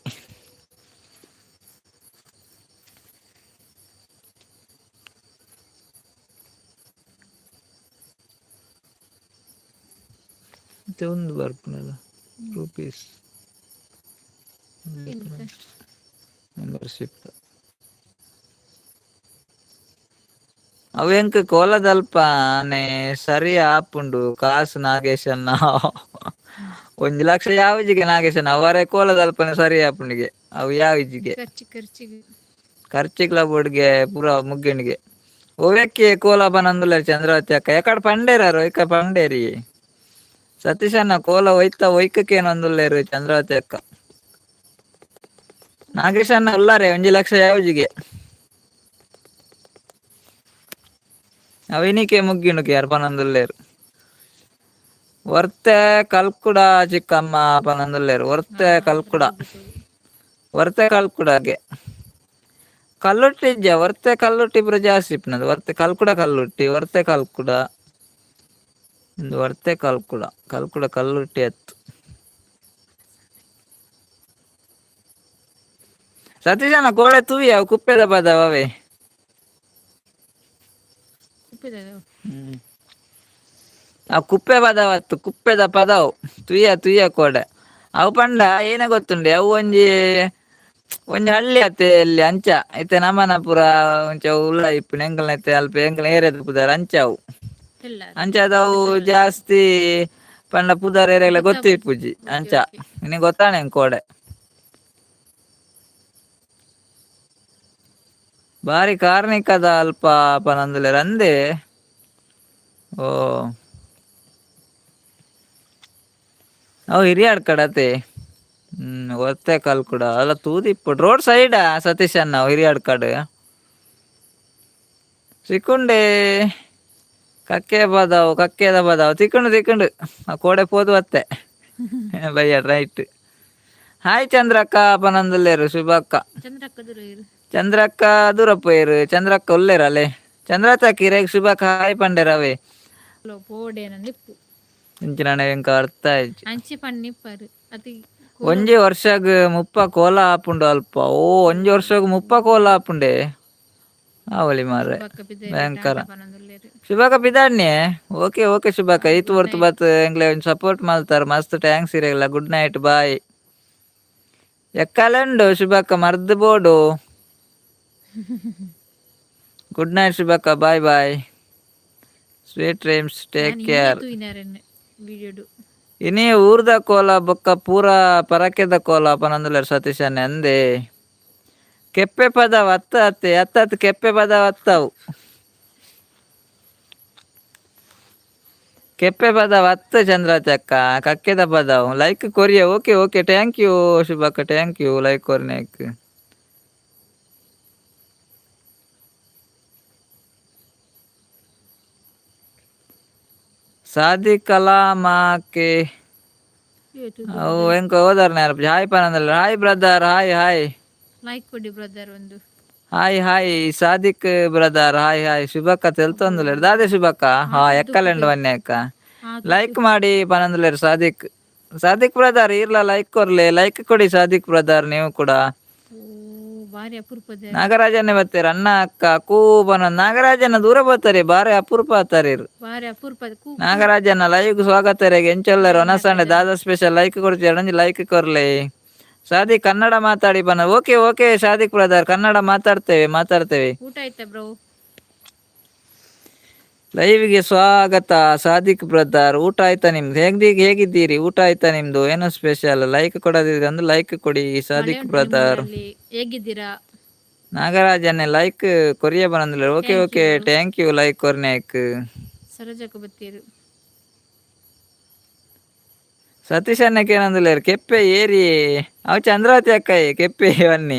ಮತ್ತೆ ಒಂದು ಬರ್ಪುನಲ್ಲ ರುಪೀಸ್. ಎಂತ? ಮೆಂಬರ್ಶಿಪ್ ಅವು ಎಂಕ್ ಕೋಲದಲ್ಪ ನೆ ಸರಿ ಆಪುಂಡು ಕಾಸು ನಾಗೇಶನ್ನ. 1 ಲಕ್ಷ ಯಾವಿಜಿಗೆ ನಾಗೇಶನ್ ಅವರೇ ಕೋಲದಲ್ಪನೆ ಸರಿ ಆಪುಂಡಿಗೆ ಅವು ಯಾವಿಜಿಗೆ. ಖರ್ಚು ಖರ್ಚಿಗೆ. ಖರ್ಚಿಗ್ಲ ಬೋಡ್ಗೆ ಪೂರ ಮುಗ್ಗಣಿಗೆ ಓವ್ಯಕ್ಕೆ ಕೋಲ ಬನಂದುಲ್ಲ ಚಂದ್ರಾವತಿ ಅಕ್ಕ. ಎಕಡ ಪಂಡೇರಾರು ಇಕ್ಕ ಪಂಡೇರಿ ಸತೀಶಣ್ಣ ಕೋಲ ಒಯ್ತ ಒಯ್ಕಕ್ಕೆ ಏನೊಂದುಲ್ಲೇರು ಚಂದ್ರಾವತಿ ಅಕ್ಕ. ನಾಗೇಶಣ್ಣ ಉಲ್ಲಾರೆ, 1 ಲಕ್ಷ ಯಾವಿಜಿಗೆ ಅವಿನಿಕೆ ಮುಗ್ಗಿಣುಕೆ ಯಾರು ಪನಂದುಲ್ಲೇರು. ವರ್ತೆ ಕಲ್ಕುಡ ಚಿಕ್ಕಮ್ಮ ಪನಂದುಲ್ಲೇರು. ವರ್ತೆ ಕಲ್ಕುಡ, ವರ್ತೆ ಕಲ್ಕುಡಗೆ ಕಲ್ಲುಟ್ಟಿ ಇಜ್ಜ? ವರ್ತೆ ಕಲ್ಲುಟ್ಟಿ ಪೂರ ಜಾಸ್ತಿ ಇಪ್ಪುನದು. ವರ್ತೆ ಕಲ್ಕುಡ ಕಲ್ಲುಟ್ಟಿ, ವರ್ತೆ ಕಲ್ಕುಡ ಇಂದು ವರ್ತೆ ಕಲ್ಕುಡ, ಕಲ್ಕುಡ ಕಲ್ಲುಟ್ಟಿ ಅತ್ತು. ಸತೀಶನ ಕೋಳೆ ತೂವಿ ಅವು ಕುಪ್ಪೆದ ಪದವೇ. ಉಪ್ಪಿದ. ಆ ಕುಪ್ಪೆ ಪದವತ್ತು, ಕುಪ್ಪೆದ ಪದವು ತುಯ್ಯ ತುಯ್ಯ ಕೋಡೆ. ಅವು ಪಂಡ ಏನ ಗೊತ್ತುಂಡೆ, ಅವು ಒಂಜಿ ಒಂಜಿ ಹಳ್ಳಿ ಅತ್ತೆ ಎಲ್ಲಿ ಅಂಚ ಇತ್ತೆ ನಮನ ಪೂರ ಒಂಚ ಉಲ್ಲ ಇಪ್ಪುನ ಎಂಕಲ್ನ ಇತ್ತೆ ಅಲ್ಪ ಎಂಕಲ್ನ ಏರಿಯಾದ ಪುದರ್ ಅಂಚ ಅವು. ಇಲ್ಲ. ಅಂಚಾದ ಅವು ಜಾಸ್ತಿ ಪಂಡ ಪುದರ್ ಏರಿಯಾಗ್ಲ ಗೊತ್ತು ಇಪ್ಪುಜಿ ಅಂಚ. ನಿನಗೆ ಗೊತ್ತಾನೆ ಕೋಡೆ ಬಾರಿ ಕಾರ್ಣಿಕದ ಅಲ್ಪ ಪನಂದುಲೆ ರಂದೆ. ಓ, ಅವು ಹಿರಿಯಾಡ್ ಕಡತೆ. ಒತ್ತೆ ಕಲ್ ಕೂಡ ಅಲ್ಲ ತೂದಿಪ್ಪು ರೋಡ್ ಸೈಡ್ ಸತೀಶ್ ಅಣ್ಣ ಹಿರಿಯಾಡ್ ಕಡೆ ಸಿಕ್ಕುಂಡೆ. ಕಕ್ಕೆ ಬದಾವು, ಕಕ್ಕೆದ ಬದಾವು ತಿಕ್ಕೊಂಡು ತಿಕ್ಕೊಂಡು ಆ ಕೋಡೆ ಪೋದು ಅತ್ತೆ ಬಯ್ಯ. ರೈಟ್. ಹಾಯ್ ಚಂದ್ರಕ್ಕ ಪನಂದುಲ್ಲೇರು ಶುಭಕ್ಕ. ಚಂದ್ರಕ್ಕ ದೂರ ಇರು. ಚಂದ್ರಕ್ಕ ದೂರ ಪೋಯರು. ಚಂದ್ರಕ್ಕ ಉಲ್ಲೇರ ಅಲ್ಲೇ. ಚಂದ್ರಕ್ಕ ಇರೇಗ್ ಶುಭಕ್ಕ ಹಾಯ್ ಪಂಡೇರವೇ. ಪೋಡೇನ ನಿಪ್ಪು. ಇಂಚಿನ ಎಂಕ ಅರ್ಥ ಆಯ್ತು. ಅಂಚಿ ಪನ್ನಿಪ್ಪರು ಅದು. 1 ವರ್ಷಗ್ 30 ಕೋಲ ಆಪುಂಡು ಅಲ್ಪ. ಓ, 1 ವರ್ಷಗ್ 30 ಕೋಲ ಆಪುಂಡೆ ಆವಲಿ ಮಾರ್ರೆ. ಭಯಂಕರ. ಶುಭಕ ಪಿದಾಡ್ನೆ. ಓಕೆ ಓಕೆ ಶುಭಕ, ಈತ್ ಹೊರ್ತು ಬತ್ ಎಂಕ್ಲೆ ಒಂಜಿ ಸಪೋರ್ಟ್ ಮಲ್ತಾರ, ಮಸ್ತ್ thanks ಇರೆಗ್ಲ. Good night, bye. ಎಕ್ಕಲುಂಡು ಶುಭಕ್ಕ ಮರ್ದ್ ಬೋಡು. ಗುಡ್ ನೈಟ್ ಶುಭಕ್ಕ, bye bye, sweet dreams, take care. ವಿಡಿಯೋಡು. ಇನಿ ಊರ್ದ ಕೋಲ ಬೊಕ್ಕ ಪೂರ ಪರಕೆದ ಕೋಲ ಪನಂದುಲ್ಲೆರ್ ಸತೀಶಣ್ಣೆ ಅಂದೆ. ಕೆಪ್ಪೆ ಪದವು ಅತ್ತ ಅತ್ತೆ ಅತ್ತ ಅತ್ತ ಕೆಪ್ಪೆ ಪದವು ಅತ್ತವು. ಕೆಪ್ಪೆ ಪದವು ಅತ್ತ ಚಂದ್ರಾವತಿ ಅಕ್ಕ, ಕಕ್ಕೆದ ಪದವು. ಲೈಕ್ ಕೊರಿಯ. Okay okay, thank you ಶುಭಕ್ಕ, thank you like ಕೊರ್ನೇಕ್. ಸಾದಿ ಕಲಾಮಾಕೆ. ಅವು ಎಂಕ ಹೋದಾರ. ಹಾಯ್ ಪನಂದಲ್ಲ. Hi brother, hi hi. Like ಕೊಡಿ ಬ್ರದರ್ ಒಂದು. Hi hi Sadiq brother, hi hi. ಶುಭಕ್ಕ ತೆಲ್ತೊಂದುಲ್ಲೆರ್ ದಾದೆ ಶುಭಕ್ಕ? ಹಾ, ಎಕ್ಕಲೆಂಡು ವನ್ನೆ ಅಕ್ಕ. ಲೈಕ್ ಮಾಡಿ ಪನೊಂದುಲ್ಲೆರ್ ಸಾದಿಕ್. ಸಾದಿಕ್ ಬ್ರದರ್, ಈರ್ಲ ಲೈಕ್ ಕೊರ್ಲೆ. ಲೈಕ್ ಕೊಡಿ ಸಾದಿಕ್ ಬ್ರದರ್, ನೀವು ಕೂಡ. ಓ, ಬಾರಿ ಅಪರೂಪದ. ನಾಗರಾಜನ್ನೇ ಬತ್ತೇರ್. ಅಣ್ಣ ಅಕ್ಕ ಕೂ ಪನ. ನಾಗರಾಜನ ದೂರ ಬರ್ತಾರೆ, ಬಾರಿ ಅಪರೂಪ ಆತಾರೆ. ಬಾರಿ ಅಪರೂಪದ ಕೂ. ನಾಗರಾಜನ ಲೈವ್ ಸ್ವಾಗತ ರೇಗ್. ಎಂಚೊಲ್ಲೆರ್? ಒನಸಂಡೆ ದಾದ ಸ್ಪೆಷಲ್? ಲೈಕ್ ಕೊಡ್ತೀರ? ಒಂಜಿ ಲೈಕ್ ಕೊರ್ಲೆ. ಸಾದಿಕ್, ಕನ್ನಡ ಮಾತಾಡಿ ಬನ್ನ. Okay okay Sadiq brother, Kannada ಮಾತಾಡ್ತೇವೆ, ಮಾತಾಡ್ತೇವೆ. ಊಟ ಆಯ್ತಾ ಬ್ರೋ? ಲೈವ್ಗೆ ಸ್ವಾಗತ ಸಾದಿಕ್ ಬ್ರದರ್. ಊಟ ಆಯ್ತಾ ನಿಮ್ದು? ಹೇಗಿದ್ದೀರಿ? ಊಟ ಆಯ್ತಾ ನಿಮ್ದು? ಏನು ಸ್ಪೆಷಲ್? ಲೈಕ್ ಕೊಡದಿದ್ರೆ ಅಂದ್ರೆ ಲೈಕ್ ಕೊಡಿ ಸಾದಿಕ್ ಬ್ರದರ್. ಅಲ್ಲಿ ಹೇಗಿದ್ದೀರಾ? ನಾಗರಾಜನ್ನೇ ಲೈಕ್ ಕೊರಿಯ ಬಂದಿಲ್ಲ. Okay okay, thank you like Konark. ಸರೋಜಕ್ಕ ಬತ್ತೀರು. Satish ಅಣ್ಣಕ್ಕೆ ಏನಂದಿಲ್ಲ. ಕೆಪ್ಪೆ ಏರಿ ಅವು ಚಂದ್ರಾವತಿ ಅಕ್ಕ. ಕೆಪ್ಪೆ ಬನ್ನಿ,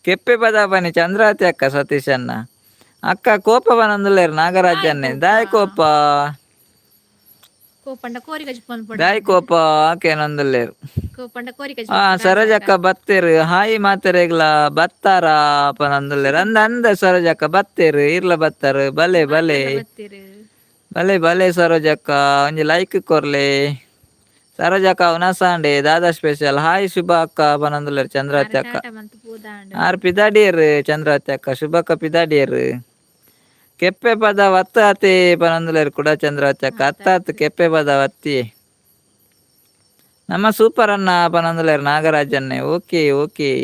ಕೆಪ್ಪೆ ಪದ ಬನ್ನಿ ಚಂದ್ರಾವತಿ ಅಕ್ಕ. ಸತೀಶ್ ಅಣ್ಣ ಅಕ್ಕ ಕೋಪ ಬನಂದುಲ್ಲೇರು ನಾಗರಾಜನ್ನೇ. ದಾಯ್ ಕೋಪ? ಕೋಪಂಡ ಕೋರಿ ಗಜ್ ಪಡ. ದಾಯ್ ಕೋಪ ಕೇನಂದುಲ್ಲೇರು? ಕೋಪಂಡ ಕೋರಿ ಗಜ್. ಆ ಸರೋಜಕ್ಕ ಬತ್ತೇರು. ಹಾಯ್ ಮಾತೆರೆಗ್ಲ, ಬತ್ತಾರ ಪನಂದುಲ್ಲೇರು. ಅಂದ ಅಂದ ಸರೋಜಕ್ಕ, ಬತ್ತೇರು, ಇರ್ಲ ಬತ್ತಾರು. ಬಲೆ ಬಲೆ. ಬತ್ತೀರು. ಬಲೆ ಬಲೆ ಸರೋಜಕ್ಕ. ಒಂಜಿ ಲೈಕ್ ಕೊರ್ಲೆ ಸರೋಜಕ್ಕ. ಉನಸಾಂಡೆ ದಾದಾ ಸ್ಪೆಷಲ್? ಹಾಯ್ ಶುಭ ಅಕ್ಕ ಪನಂದುಲ್ಲೇರು ಚಂದ್ರಾವತಿ ಅಕ್ಕ. ಟಾಟ ಮಂತ್ ಪೂದಾಂಡ್. ಆರ್ ಪಿದಾಡಿಯರ್ ಚಂದ್ರಾವತಿ ಅಕ್ಕ. ಶುಭಕ್ಕ ಪಿದಾಡಿಯರ್. ಕೆಪ್ಪೆ ಪದ ವತ್ತ ಅತಿ ಪನಂದುಲ್ಲೇರು ಕೂಡ ಚಂದ್ರಾವತಿ ಅಕ್ಕ. ಅತ್ತಾತ್, ಕೆಪ್ಪೆ ಪದ ವತ್ತಿ. ನಮ್ಮ ಸೂಪರ್ ಅನ್ನ ಪನಂದುಲ್ಲೇರು ನಾಗರಾಜನ್ನೇ. Okay okay.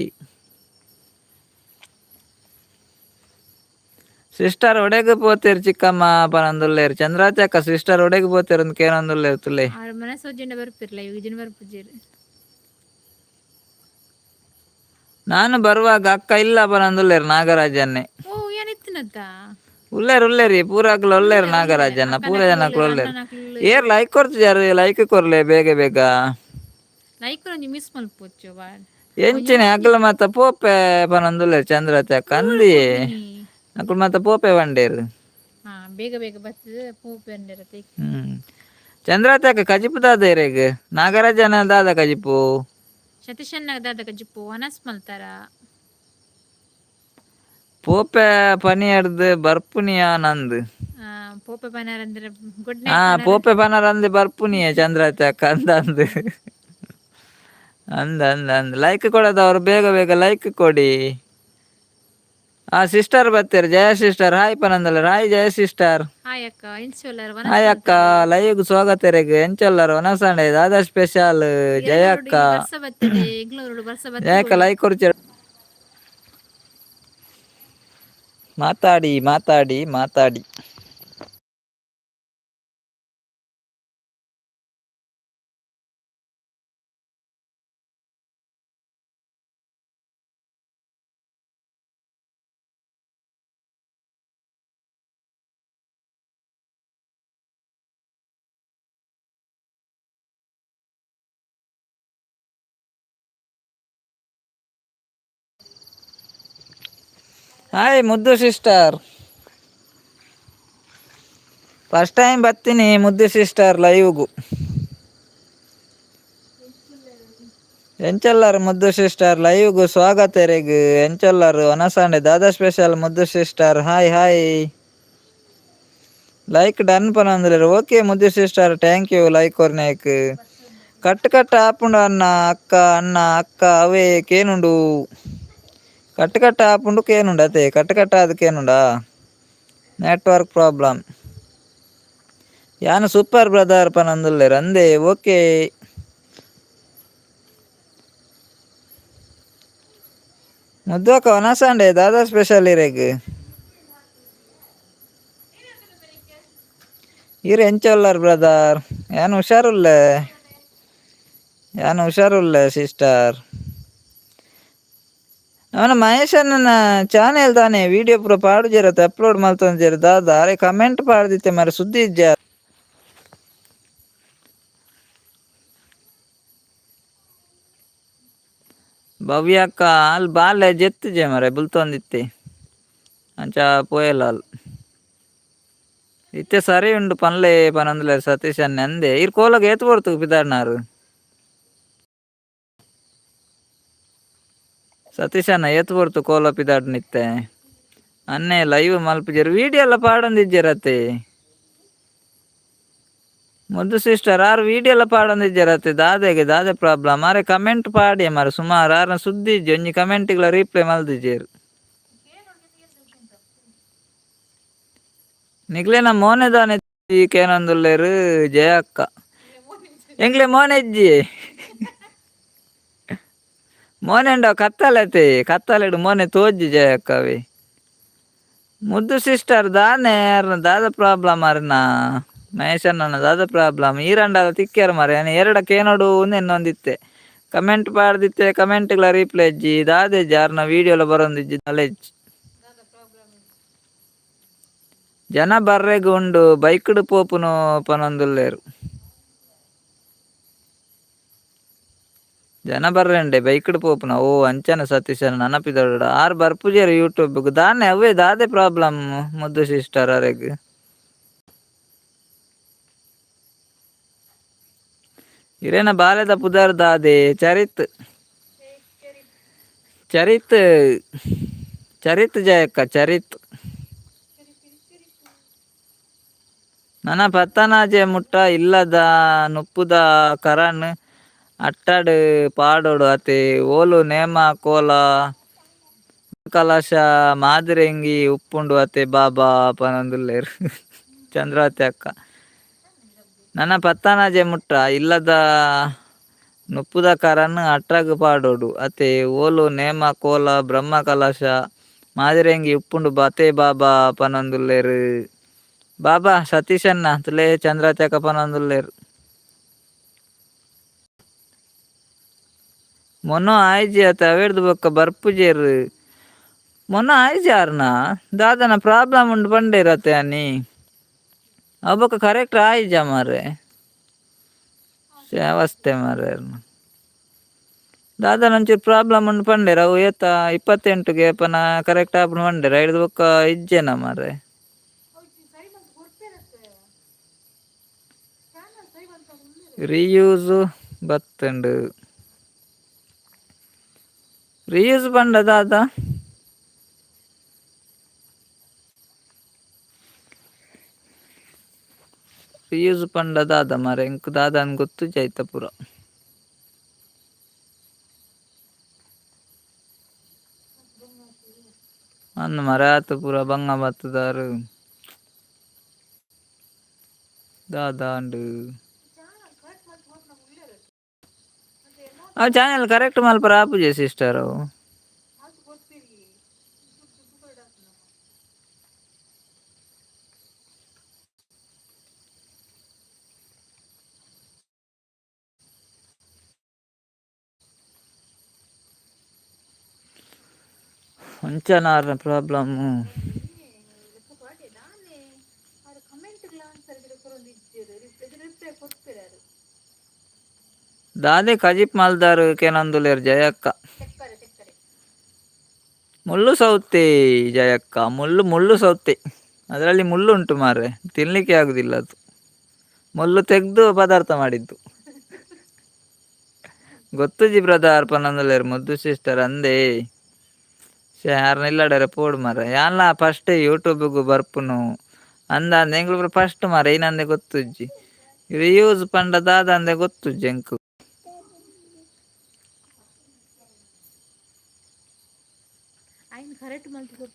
Sister ಒಡೆಗ್ ಪೋತೇರು ಚಿಕ್ಕಮ್ಮ ಪನಂದುಲ್ಲೇರು ಚಂದ್ರಾವತಿ ಅಕ್ಕ. ಸಿಸ್ಟರ್ ಒಡೆಗ್ ಪೋತೇರು ಅಂತ ಕೇನಂದುಲ್ಲೇರು ತುಲೆ. ಆರ್ ಮನೆ ಸೋಜಿಂಡ ಬರ್ಪಿರ್ಲ, ಇವ ಬರ್ಪುಜೇರು. ನಾನು ಬರುವಾಗ ಅಕ್ಕ ಇಲ್ಲ ಪನಂದುಲ್ಲೇರು ನಾಗರಾಜನ್ನೇ. ಓ, ಏನಿತ್ತಿನತ್ತ? ಉಲ್ಲೇರು ಉಲ್ಲೇರಿ, ಪೂರಾಕ್ಲ ಉಲ್ಲೇರು ನಾಗರಾಜನ್ನ. ಪೂರ ಜನಕ್ಲು ಉಲ್ಲೇರು. Hair like ಕೊರ್ತಿಜಾರು? ಲೈಕ್ ಕೊರ್ಲೆ ಬೇಗ ಬೇಗ. ಲೈಕ್ ಒಂಜಿ ಮಿಸ್ ಮಲ್ಪೊಚ್ಚು ಬಾ. ಎಂಚಿನ ಅಕ್ಲ ಮತ್ತ ಪೋಪೆ ಪನೊಂದುಲ್ಲೇರು ಚಂದ್ರತೆ ಅಕ್ಕ. ಅಂದಿ ಅಕ್ಲು ಮತ್ತ ಪೋಪೆ ಬಂಡೇರು. ಹಾ, ಬೇಗ ಬೇಗ ಬರ್ತದೆ ಪೂ ಪೆಂಡಿರತ್ತೆ. ಚಂದ್ರತೆ ಅಕ್ಕ, ಕಜಿಪು ದಾದ ಇರೇಗ್? ನಾಗರಾಜನ ದಾದ ಕಜಿಪು? ಸತೀಶಣ್ಣ ದಾದ ಕಜ್ಜಿಪು ಅನಸ್ ಮಲ್ತಾರ? ಪೋಪೆ ಪನಿಯರ್ದು ಬರ್ಪುನಿಯ ನಂದು. ಪೋಪೆ ಪನಾರ್ ಅಂದ್ರೆ ಗುಡ್. ಹಾ, ಪೋಪೆ ಪನರ್ ಅಂದ್ ಬರ್ಪುನಿಯೆ ಚಂದ್ರತೆ ಅಕ್ಕ. ಅಂದ ಅಂದ್ ಅಂದ ಅಂದ ಅಂದ್. ಲೈಕ್ ಕೊಡದವರು ಬೇಗ ಬೇಗ ಲೈಕ್ ಕೊಡಿ. ಆ ಸಿಸ್ಟರ್ ಬರ್ತಾರೆ. ಜಯ ಸಿಸ್ಟರ್ ಹಾಯ್ ಪನಂದಲ್ಲ. ಹಾಯ್ ಜಯ ಸಿಸ್ಟರ್. ಹಾಯ್ ಅಕ್ಕ, ಇನ್ಸೋಲರ್? ಹಾಯ್ ಅಕ್ಕ, ಲೈವ್ ಸ್ವಾಗತ ರೇಗ್. ಎಂಚೊಲ್ಲರು? ಒನಸಂಡೆ ದಾದಾ ಸ್ಪೆಷಲ್ ಜಯ ಅಕ್ಕ? ಬರ್ಸ ಬರ್ತದೆ ಎಂಗ್ಳೂರು, ಬರ್ಸ ಬರ್ತದೆ. ಜಯಕ್ಕ ಲೈಕ್ ಕೊಡ್ಚ. ಮಾತಾಡಿ ಮಾತಾಡಿ ಮಾತಾಡಿ. ಹಾಯ್ ಮುದ್ದು sister. First time ಬರ್ತೀನಿ ಮುದ್ದು ಸಿಸ್ಟರ್ ಲೈವ್ಗು. ಎಂಚೊಲ್ಲರು ಮುದ್ದು ಸಿಸ್ಟರ್? ಲೈವ್ಗು ಸ್ವಾಗತ ರೇಗ್. ಎಂಚೊಲ್ಲರು? ಒನಸಾಂಡೆ ದಾದಾ ಸ್ಪೆಷಲ್ ಮುದ್ದು sister? Hi hi. Like done ಪನೊಂದುಲ್ಲೆರ್. Okay ಮುದ್ದು sister, thank you like ಕೊರ್ನೇಕ್. Cut cut ಆಪುಂಡು ಅಣ್ಣ ಅಕ್ಕ. ಅಣ್ಣ ಅಕ್ಕ ಅವೇ ಕೇನುಂಡು. ಕಟ್ ಕಟ್ ಆಪುಂಡು ಕೇನುಂಡು. ಅತೆ ಕಟ್ ಕಟ್ ಆದ್ ಕೇನುಂಡಾ? Network problem. ಯಾನ್ ಸೂಪರ್ ಬ್ರದರ್ ಪನೊಂದುಲ್ಲೆರ್. ಅಂದೆ, ಓಕೆ. ಮುದ್ದು ಅಕ್ಕ, ಒನಸಾಂಡೆ ದಾದಾ ಸ್ಪೆಷಲ್ ಇರೆಗ್? ಇರ್ ಎಂಚ ಉಲ್ಲರ್ ಬ್ರದರ್? ಯಾನ್ ಹುಷಾರುಲ್ಲೆ, ಯಾನ್ ಹುಷಾರುಲ್ಲೆ ಸಿಸ್ಟರ್. ಅವನ ಮಹೇಶಣ್ಣನ ಚಾನೆಲ್ ತಾನೆ ವಿಡಿಯೋ ಪೂರ ಪಾಡುಜೆರತ, ಅಪ್ಲೋಡ್ ಮಲ್ತೊಂಜೆರ್ ದಾದ? ಅರೆ ಕಮೆಂಟ್ ಪಾಡ್ದಿತ್ತೆ ಮಾರ್ರೆ, ಸುದ್ದಿ ಇಜ್ಜ. ಭವ್ಯಕ್ಕ ಅಲ್ ಬಾಲೆ ಜೆತ್ತುಜೆ ಮಾರ್ರೆ, ಬುಲ್ತೊಂದಿತ್ತೆ. ಅಂಚ ಪೋಯೆಲ ಅಲ್. ಇತ್ತೆ ಸರಿ ಉಂಡು ಪನ್ಲೆ ಪನೊಂದುಲ್ಲೆರ್ ಸತೀಶ್ ಅಣ್ಣೆ. ಅಂದೆ, ಈರ್ ಕೋಲಗ್ ಏತ್ ಪೊರ್ತುಗು ಪಿದಾಡ್ನಾರ್ ಸತೀಶ್ ಅಣ್ಣ? ಏತ್ ಪೊರ್ತು ಕೋಲ ಪಿದಾಡ್ನಿತ್ತೆ? ಅನ್ನೆ ಲೈವ್ ಮಲ್ಪುಜೆರ್ ವೀಡಿಯೋ ಎಲ್ಲ ಪಾಡೊಂದಿಜ್ಜೆರತೆ. ಮುದ್ದು ಸಿಸ್ಟರ್ ಆರ್ ವೀಡಿಯೋ ಎಲ್ಲ ಪಾಡೊಂದಿಜ್ಜೆರತೆ. ದಾದೆಗೆ ದಾದೆ ಪ್ರಾಬ್ಲಮ್ ಮಾರೆ? ಕಮೆಂಟ್ ಪಾಡಿ ಮಾರೆ. ಸುಮಾರು ಆರ್ನ ಸುದ್ದಿ ಇಜ್ಜಿ, ಒಂಜಿ ಕಮೆಂಟ್ಗಳ ರೀಪ್ಲೈ ಮಲ್ದಿಜ್ಜೆರ್. ನಿಕ್ಲೆನ ಮೋನೆ ದಾನೆ ಕೇನೊಂದುಲ್ಲೆರ್ ಜಯಕ್ಕ. ಎಂಕ್ಲೆ ಮೋನೆ ಇಜ್ಜಿ. ಮೋನೆ ಉಂಡ ಕತ್ತಲತೆ, ಕತ್ತಲೆಡ್ ಮೋನೆ ತೋಜಿ ಜಯಕ್ಕವಿ. ಮುದ್ದು ಸಿಸ್ಟರ್ ದಾನೆ ಅರ್ನ ದಾದ ಪ್ರಾಬ್ಲಮ್ ಅರ್ನ? ಮಹೇಶಣ್ಣನ ದಾದ ಪ್ರಾಬ್ಲಮ್? ಈರಂಡಲ ತಿಕ್ಕ್ಯಾರ ಮಾರೆ. ಎರಡ ಕೇನೋಡು ಇನ್ನೊಂದಿತ್ತೆ ಕಮೆಂಟ್ ಪಾಡ್ದಿತ್ತೆ, ಕಮೆಂಟ್ಗಳ ರೀಪ್ಲೈ ಇಜ್ಜಿ, ದಾದೆಜ್ಜಿ. ಆರ್ನ ವೀಡಿಯೋಲ ಬರೊಂದಿಜ್ಜಿ, ನಾಲೆಜ್ ಜನ ಬರ್ರೆಗ್ ಉಂಡು, ಬೈಕ್ಡ್ ಪೋಪುನು ಪನೊಂದುಲ್ಲೆರ್. ಜನ ಬರ್ರೆಂಡೆ ಬೈಕ್ಡ್ ಪೋಪುನ. ಓ ಅಂಚನ ಸತೀಶನ ನನಪಿದಡ ಆರ್ ಬರ್ಪುಜೆರ್ ಯೂಟ್ಯೂಬ್ ದಾನೆ. ಅವೇ ದಾದೆ ಪ್ರಾಬ್ಲಮ್ ಮುದ್ದು ಸಿಸ್ಟರ್ ಅರೆಗ್? ಇರೇನ ಬಾಲೆದ ಪುದರ್ ದಾದೆ? ಚರಿತ್, ಚರಿತ್, ಚರಿತ್ ಜಯಕ್ಕ, ಚರಿತ್. ನನ ಪತ್ತನಾಜೆ ಮುಟ್ಟ ಇಲ್ಲದ ನುಪ್ಪುದ ಕರನ್ ಅಟ್ಟಡ್ ಪಾಡೊಡು ಅತೆ. ಓಲು ನೇಮ ಕೋಲ ಕಲಶ ಮಾದಿರೆಂಗಿ ಉಪ್ಪುಂಡು ಅತೆ ಬಾಬಾ ಪನೊಂದುಲ್ಲೆರ್ ಚಂದ್ರಾವತಿ ಅಕ್ಕ. ನನ ಪತ್ತನಾಜೆ ಮುಟ್ಟ ಇಲ್ಲದ ನುಪ್ಪುದ ಕರನ್ ಅಟ್ಟಗ್ ಪಾಡೊಡು ಅತೆ. ಓಲು ನೇಮ ಕೋಲ ಬ್ರಹ್ಮ ಕಲಶ ಮಾದಿರೆಂಗಿ ಉಪ್ಪುಂಡು ಅತೆ ಬಾಬಾ ಪನೊಂದುಲ್ಲೆರ್. ಬಾಬಾ ಸತೀಶಣ್ಣ ತುಲೆ ಚಂದ್ರಾವತಿ ಅಕ್ಕ ಪನೊಂದುಲ್ಲೆರ್. ಮೊನೊ ಆಯ್ಜಿ ಅತ, ಅವೆರ್ದ್ ಬೊಕ್ಕ ಬರ್ಪುಜೆರ್. ಮೊನ ಆಯ್ಜಿ ಆರ್ನ ದಾದನ ಪ್ರಾಬ್ಲಮ್ ಉಂಡು ಪಂಡೇರ್ ಅತೆ ಅನಿ. ಅವು ಬೊಕ್ಕ ಕರೆಕ್ಟ್ ಆಯ್ಜ ಮಾರ್ರೆ. ಅವಸ್ಥೆ ಮಾರ್ರೆ. ದಾದನ ಒಂಚೂರು ಪ್ರಾಬ್ಲಮ್ ಉಂಡು ಪಂಡೇರ್. ಅವು ಏತ 28ಗೆ ಪನ ಕರೆಕ್ಟ್ ಆಪುಂಡು ಪಂಡೇರ್. ಐಡ್ದ್ ಬೊಕ್ಕ ಇಜ್ಜೆನ ಮಾರ್ರೆ. ರಿಯೂಸ್ ಬತ್ತುಂಡು. ರಿಯೂಸ್ ಪಂಡ ದಾದ? ರಿಯೂಸ್ ಪಂಡ ದಾದ ಮಾರ್ರೆ? ಎಂಕ್ ದಾದಾಂದ್ ಗೊತ್ತುಜ್ಜಿ ಐತ ಪೂರ. ಅಂದ್ ಮಾರ್ರೆ, ಆತ್ ಪೂರ ಬಂಗ ಬತ್ತುದಾರ್. ದಾದಾಂಡ್ ಆ ಚಾನೆಲ್ ಕರೆಕ್ಟ್ ಮಲ್ಪರ ಆಪುಜೆ ಸಿಸ್ಟರ್ ಅವು. ಒಂಚನಾರ್ನ ಪ್ರಾಬ್ಲಮ್. ದಾದೆ ಕಜಿಪ್ ಮಲ್ದಾರ್ ಕೇನೊಂದುಲ್ಲೆರ್ ಜಯಕ್ಕ. ಮುಳ್ಳು ಸೌತೆ ಜಯಕ್ಕ, ಮುಳ್ಳು ಮುಳ್ಳು ಸೌತೆ. ಅದರಲ್ಲಿ ಮುಳ್ಳು ಉಂಟು ಮಾರ್ರೆ, ತಿನ್ಲಿಕ್ಕೆ ಆಗುದಿಲ್ಲ ಅದು. ಮುಳ್ಳು ತೆಗ್ದು ಪದಾರ್ಥ ಮಾಡಿದ್ದು. ಗೊತ್ತುಜಿ ಬ್ರದರ್ ಪನೊಂದುಲ್ಲೆರ್ ಮುದ್ದು ಸಿಸ್ಟರ್. ಅಂದೇ ಯಾರ್ನ ಇಲ್ಲಡರೆ ಪೋಡು ಮಾರ್ರೆ. ಯಾನ್ಲ ಫಸ್ಟ್ ಯೂಟ್ಯೂಬ್ಗ್ ಬರ್ಪುನು ಅಂದ ಅಂದ್ ಎಂಕ್ಲು ಫಸ್ಟ್ ಮಾರ್ರೆ. ಏನಂದೆ ಗೊತ್ತುಜ್ಜಿ. ರಿಯೂಸ್ ಪಂಡ ದಾದ ಅಂದೆ ಗೊತ್ತುಜ್ಜಿ ಎಂಕ್.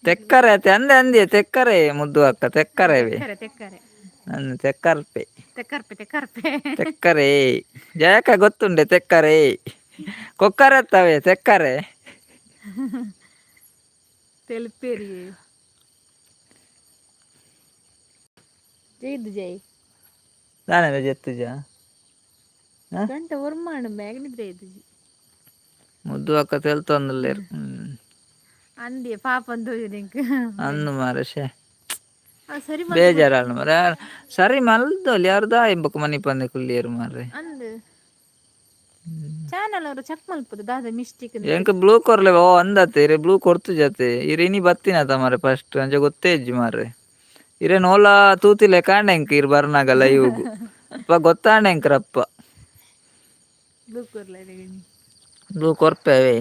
ತೆಕ್ಕರೆ ಅತೆ ಅಂದೆ ಅಂದೆ ತೆಕ್ಕರೆ ಮುದ್ದು ಅಕ್ಕ ತೆಕ್ಕರೆ. ಅಂದ್ ತೆಕ್ಕರ್ಪೆ. ತೆಕ್ಕರ್ಪೆ ತೆಕ್ಕರ್ಪೆ. ತೆಕ್ಕರೆ ಜಯಕ್ಕ ಗೊತ್ತುಂಡೆ. ತೆಕ್ಕರೆ ಕೊಕ್ಕರೆ ಅತ್ತವೆ ತೆಕ್ಕರೆ. ತೆಲ್ಪೇರಿ ಜೈದ್ ಜೈ. ದಾನೆ ಜೆತ್ತುಜ? ಗಂಟೆ ಒರ್ಮಾಂಡ್ ಬ್ಯಾಗ್ ನಿದ್ರೆ ಇದ್ದುಜಿ. ಮುದ್ದು ಅಕ್ಕ ತೆಲ್ತೊಂದುಲ್ಲೆರ್. ಅಂದೆ ಪಾಪ ಅಂದೋಜು ಎಂಕ್. ಅಂದ್ ಮಾರ್ರೆ, ಶೇ. ಸರಿ. ಬೇಜಾರಾಂಡ್ ಮಾರ್ರೆ. ಸರಿ ಮಲ್ದೊಲಿ ಯಾರ್ ದಾಯೆ ಬೊಕ ಮನಿಪಂದೆ ಕುಲ್ಲಿಯೆರ್ ಮಾರ್ರೆ. ಅಂದ್, ಚಾನಲ್ ಅವರು ಚೆಕ್ ಮಲ್ಪುದು ದಾದ ಮಿಸ್ಟೇಕ್. ಎಂಕ್ ಬ್ಲೂ ಕೊರ್ಲೆ. ಓ ಅಂದತೆ, ಇರೆ ಬ್ಲೂ ಕೊರ್ತುಜತೆ. ಇರ್ ಇನಿ ಬತ್ತಿನತ ಮಾರ್ರೆ ಫಸ್ಟ್, ಅಂಚ ಗೊತ್ತೇ ಇಜ್ಜಿ ಮಾರ್ರೆ. ಇರೆನ್ ಓಲ ತೂತಿಲೆ ಕಾಂಡೆ ಎಂಕ್ ಇರ್ ಬರ್ನಾಗ ಲೈವ್ಗ್ ಅಪ್ಪ ಗೊತ್ತಾಂಡೆ ಎಂಕ್ರಪ್ಪ. ಬ್ಲೂ ಕೊರ್ಲೆ. ಬ್ಲೂ ಕೊರ್ಪೆವೆ.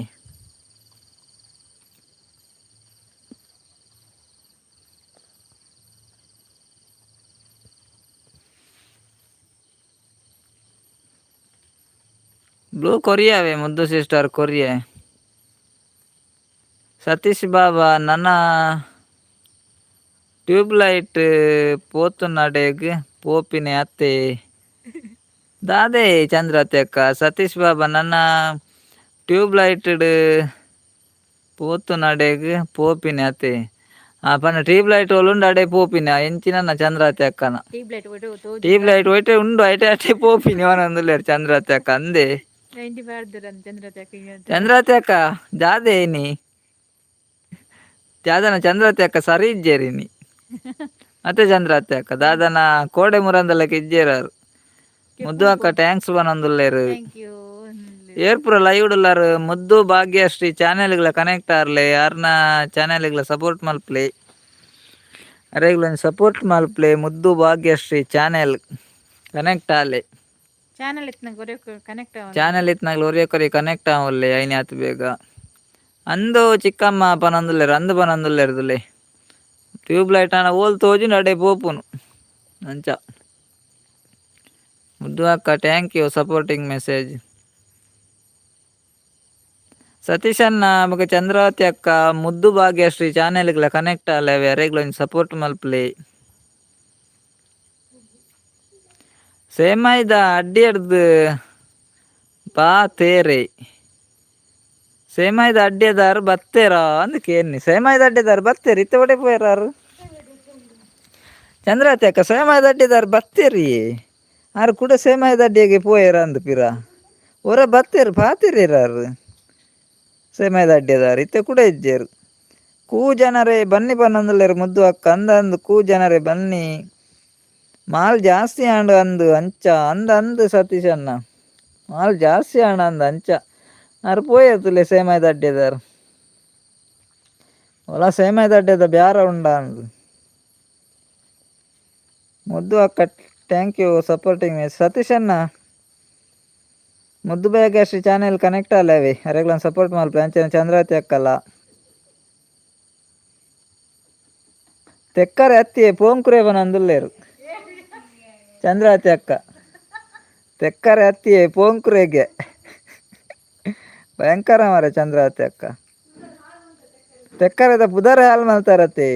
Blue ಕೊರಿಯಾವೆ ಮುದ್ದು ಸಿಸ್ಟರ್ ಕೊರಿಯೆ. ಸತೀಶ್ ಬಾಬಾ ನನ್ನ ಟ್ಯೂಬ್ಲೈಟ್ ಪೋತುನಡೆಗ್ ಪೋಪಿನೆ ಅತ್ತೆ ದಾದೆ ಚಂದ್ರತೆ ಅಕ್ಕ. ಸತೀಶ್ ಬಾಬಾ ನನ್ನ ಟ್ಯೂಬ್ಲೈಟ್ ಪೋತುನಡೆಗ್ ಪೋಪಿನೆ ಅತ್ತೆ. ಆ ಪಂಡ ಟ್ಯೂಬ್ ಲೈಟ್ ಒಲುಂಡು ಅಡೆ ಪೋಪಿನ ಎಂಚಿನ ಚಂದ್ರಾತೆ ಅಕ್ಕನ. ಟ್ಯೂಬ್ ಲೈಟ್ ಒಟ್ಟು. ಟ್ಯೂಬ್ ಲೈಟ್ ಒಯ್ಟೆ ಉಂಡು ಐಟೆ ಅಟೆ ಪೋಪಿನಿ ಅವನಂದುಲ್ಲೇರು ಚಂದ್ರಾತೆ ಅಕ್ಕ ಅಂದೆ. 90 ಬಾರ್ದರ ಚಂದ್ರತೆ ಅಕ್ಕ. ಚಂದ್ರಾತೆ ಅಕ್ಕ ಜಾದೆ ನೀ ದಾದನ ಚಂದ್ರತೆ ಅಕ್ಕ ಸರಿ ಇಜ್ಜೇರಿ ನೀ ಮತ್ತೆ ಚಂದ್ರಾತೆ ಅಕ್ಕ ದಾದನ ಕೋಡೆ ಮುರಂದಲಕ್ಕೆ ಇಜ್ಜೇರಾರು. ಮುದ್ದು ಅಕ್ಕ thanks ಬನಂದುಲ್ಲೇರು. Thank you. ಏರ್ಪುರ live ಉಳ್ಳಾರು ಮುದ್ದು ಭಾಗ್ಯಶ್ರೀ ಚಾನೆಲ್ಗಳ ಕನೆಕ್ಟ್ ಆರ್ಲೆ, ಯಾರ್ನ ಚಾನೆಲ್ಗಳ ಸಪೋರ್ಟ್ ಮಲ್ಪ್ಲೆ, ಅರೆಗ್ಲ ಸಪೋರ್ಟ್ ಮಲ್ಪ್ಲೆ. ಮುದ್ದು ಭಾಗ್ಯಶ್ರೀ ಚಾನೆಲ್ ಕನೆಕ್ಟ್ ಆಲೆ. ಚಾನಲ್ ಇತ್ತು ಒರೇ ಕನೆಕ್ಟ್. ಚಾನೆಲ್ ಇತ್ನಾಗ್ಲ ಒರಿಯ ಕೊರಿ ಕನೆಕ್ಟ್ ಆವಲ್ಲೆ ಐನೆ ಆತು ಬೇಗ. ಅಂದು ಚಿಕ್ಕಮ್ಮ ಪನೊಂದುಲ್ಲೇರು ಅಂದು ಪನೊಂದುಲ್ಲೇರುದುಲೆ ಟ್ಯೂಬ್ ಲೈಟ್ ಆನ ಓಲ್ ತೋಜುಂಡು ಅಡೆ ಪೋಪುನು ಅಂಚ. ಮುದ್ದು ಅಕ್ಕ thank you supporting message. Satish ಅಣ್ಣ ಬೊಕ ಚಂದ್ರಾವತಿ ಅಕ್ಕ ಮುದ್ದು ಭಾಗ್ಯಶ್ರೀ ಚಾನೆಲ್ಗಳ ಕನೆಕ್ಟ್ ಆಲೆ, ಅರೆಗ್ಲ ಒಂಜಿ ಸಪೋರ್ಟ್ ಮಲ್ಪಲೆ. ಸೇಮಾಯ್ದ ಅಡ್ಡಿ ಬಾ ತೇರೆ ಸೇಮಾಯ್ದ ಅಡ್ಡೆದಾರು ಬತ್ತೇರಾ ಅಂದ್ ಕೇನ್ನಿ. ಸೇಮಾಯ್ದ ಅಡ್ಡೆದಾರು ಬತ್ತೇರಿ ಇತ್ತೆ ಒಡೆ ಪೋಯರಾರು. ಚಂದ್ರಾವತಿ ಅಕ್ಕ ಸೇಮಾಯ್ದ ಅಡ್ಡೆದಾರು ಬತ್ತೇರಿ ಆರು ಕೂಡ ಸೇಮಾಯ್ದ ಅಡ್ಡಿಗೆ ಪೋಯರ ಅಂದ್ ಪಿರ ಒರ ಬತ್ತೇರು ಪಾತೇರಿರಾರು. ಸೇಮಾಯ್ದ ಅಡ್ಡೆದಾರು ಇತ್ತೆ ಕೂಡ ಇಜ್ಜೇರು. ಕೂ ಜನರೇ ಬನ್ನಿ ಪನ್ನೊಂದುಲ್ಲೇರು ಮುದ್ದು ಅಕ್ಕ ಅಂದ ಅಂದು. ಕೂ ಜನರೇ ಬನ್ನಿ, ಮಾಲ್ ಜಾಸ್ತಿ ಆಂಡ್ ಅಂದು ಅಂಚ ಅಂದ ಅಂದು. ಸತೀಶ್ ಅಣ್ಣ ಮಾಲ್ ಜಾಸ್ತಿ ಆಂಡ್ ಅಂದ ಅಂಚ. ಆರು ಪೋಯತ್ತುಲೆ ಸೇಮಾಯ್ದ ಅಡ್ಡೆದಾರು ಒಲ ಸೇಮಾಯ್ದ ಅಡ್ಡೆದ ಬ್ಯಾರ ಉಂಡ ಅಂದು. ಮುದ್ದು ಅಕ್ಕ thank you supporting. Satish ಅಣ್ಣ ಮುದ್ದು ಭಾಗ್ಯಶ್ರೀ ಚಾನೆಲ್ ಕನೆಕ್ಟ್ ಅಲ್ಲವೇ, ಅರೆಗ್ಲನ್ ಸಪೋರ್ಟ್ ಮಲ್ಪೆ. ಅಂಚನೆ ಚಂದ್ರಾವತಿ ಅಕ್ಕಲ್ಲ. ತೆಕ್ಕರೆ ಅತ್ತಿಯೇ ಪೋಂಕುರೆ ಬನಂದುಲ್ಲೇರು. ಚಂದ್ರಾವತಿ ಅಕ್ಕ ತೆಕ್ಕರೆ ಅತ್ತಿಯೇ ಪೋಂಕುರೆಗೆ ಭಯಂಕರ ಮಾರೆ. ಚಂದ್ರಾವತಿ ಅಕ್ಕ ತೆಕ್ಕರೆದ ಪುದರ್ ಹಾಲ್ ಮಲ್ತಾರತ್ತೆ.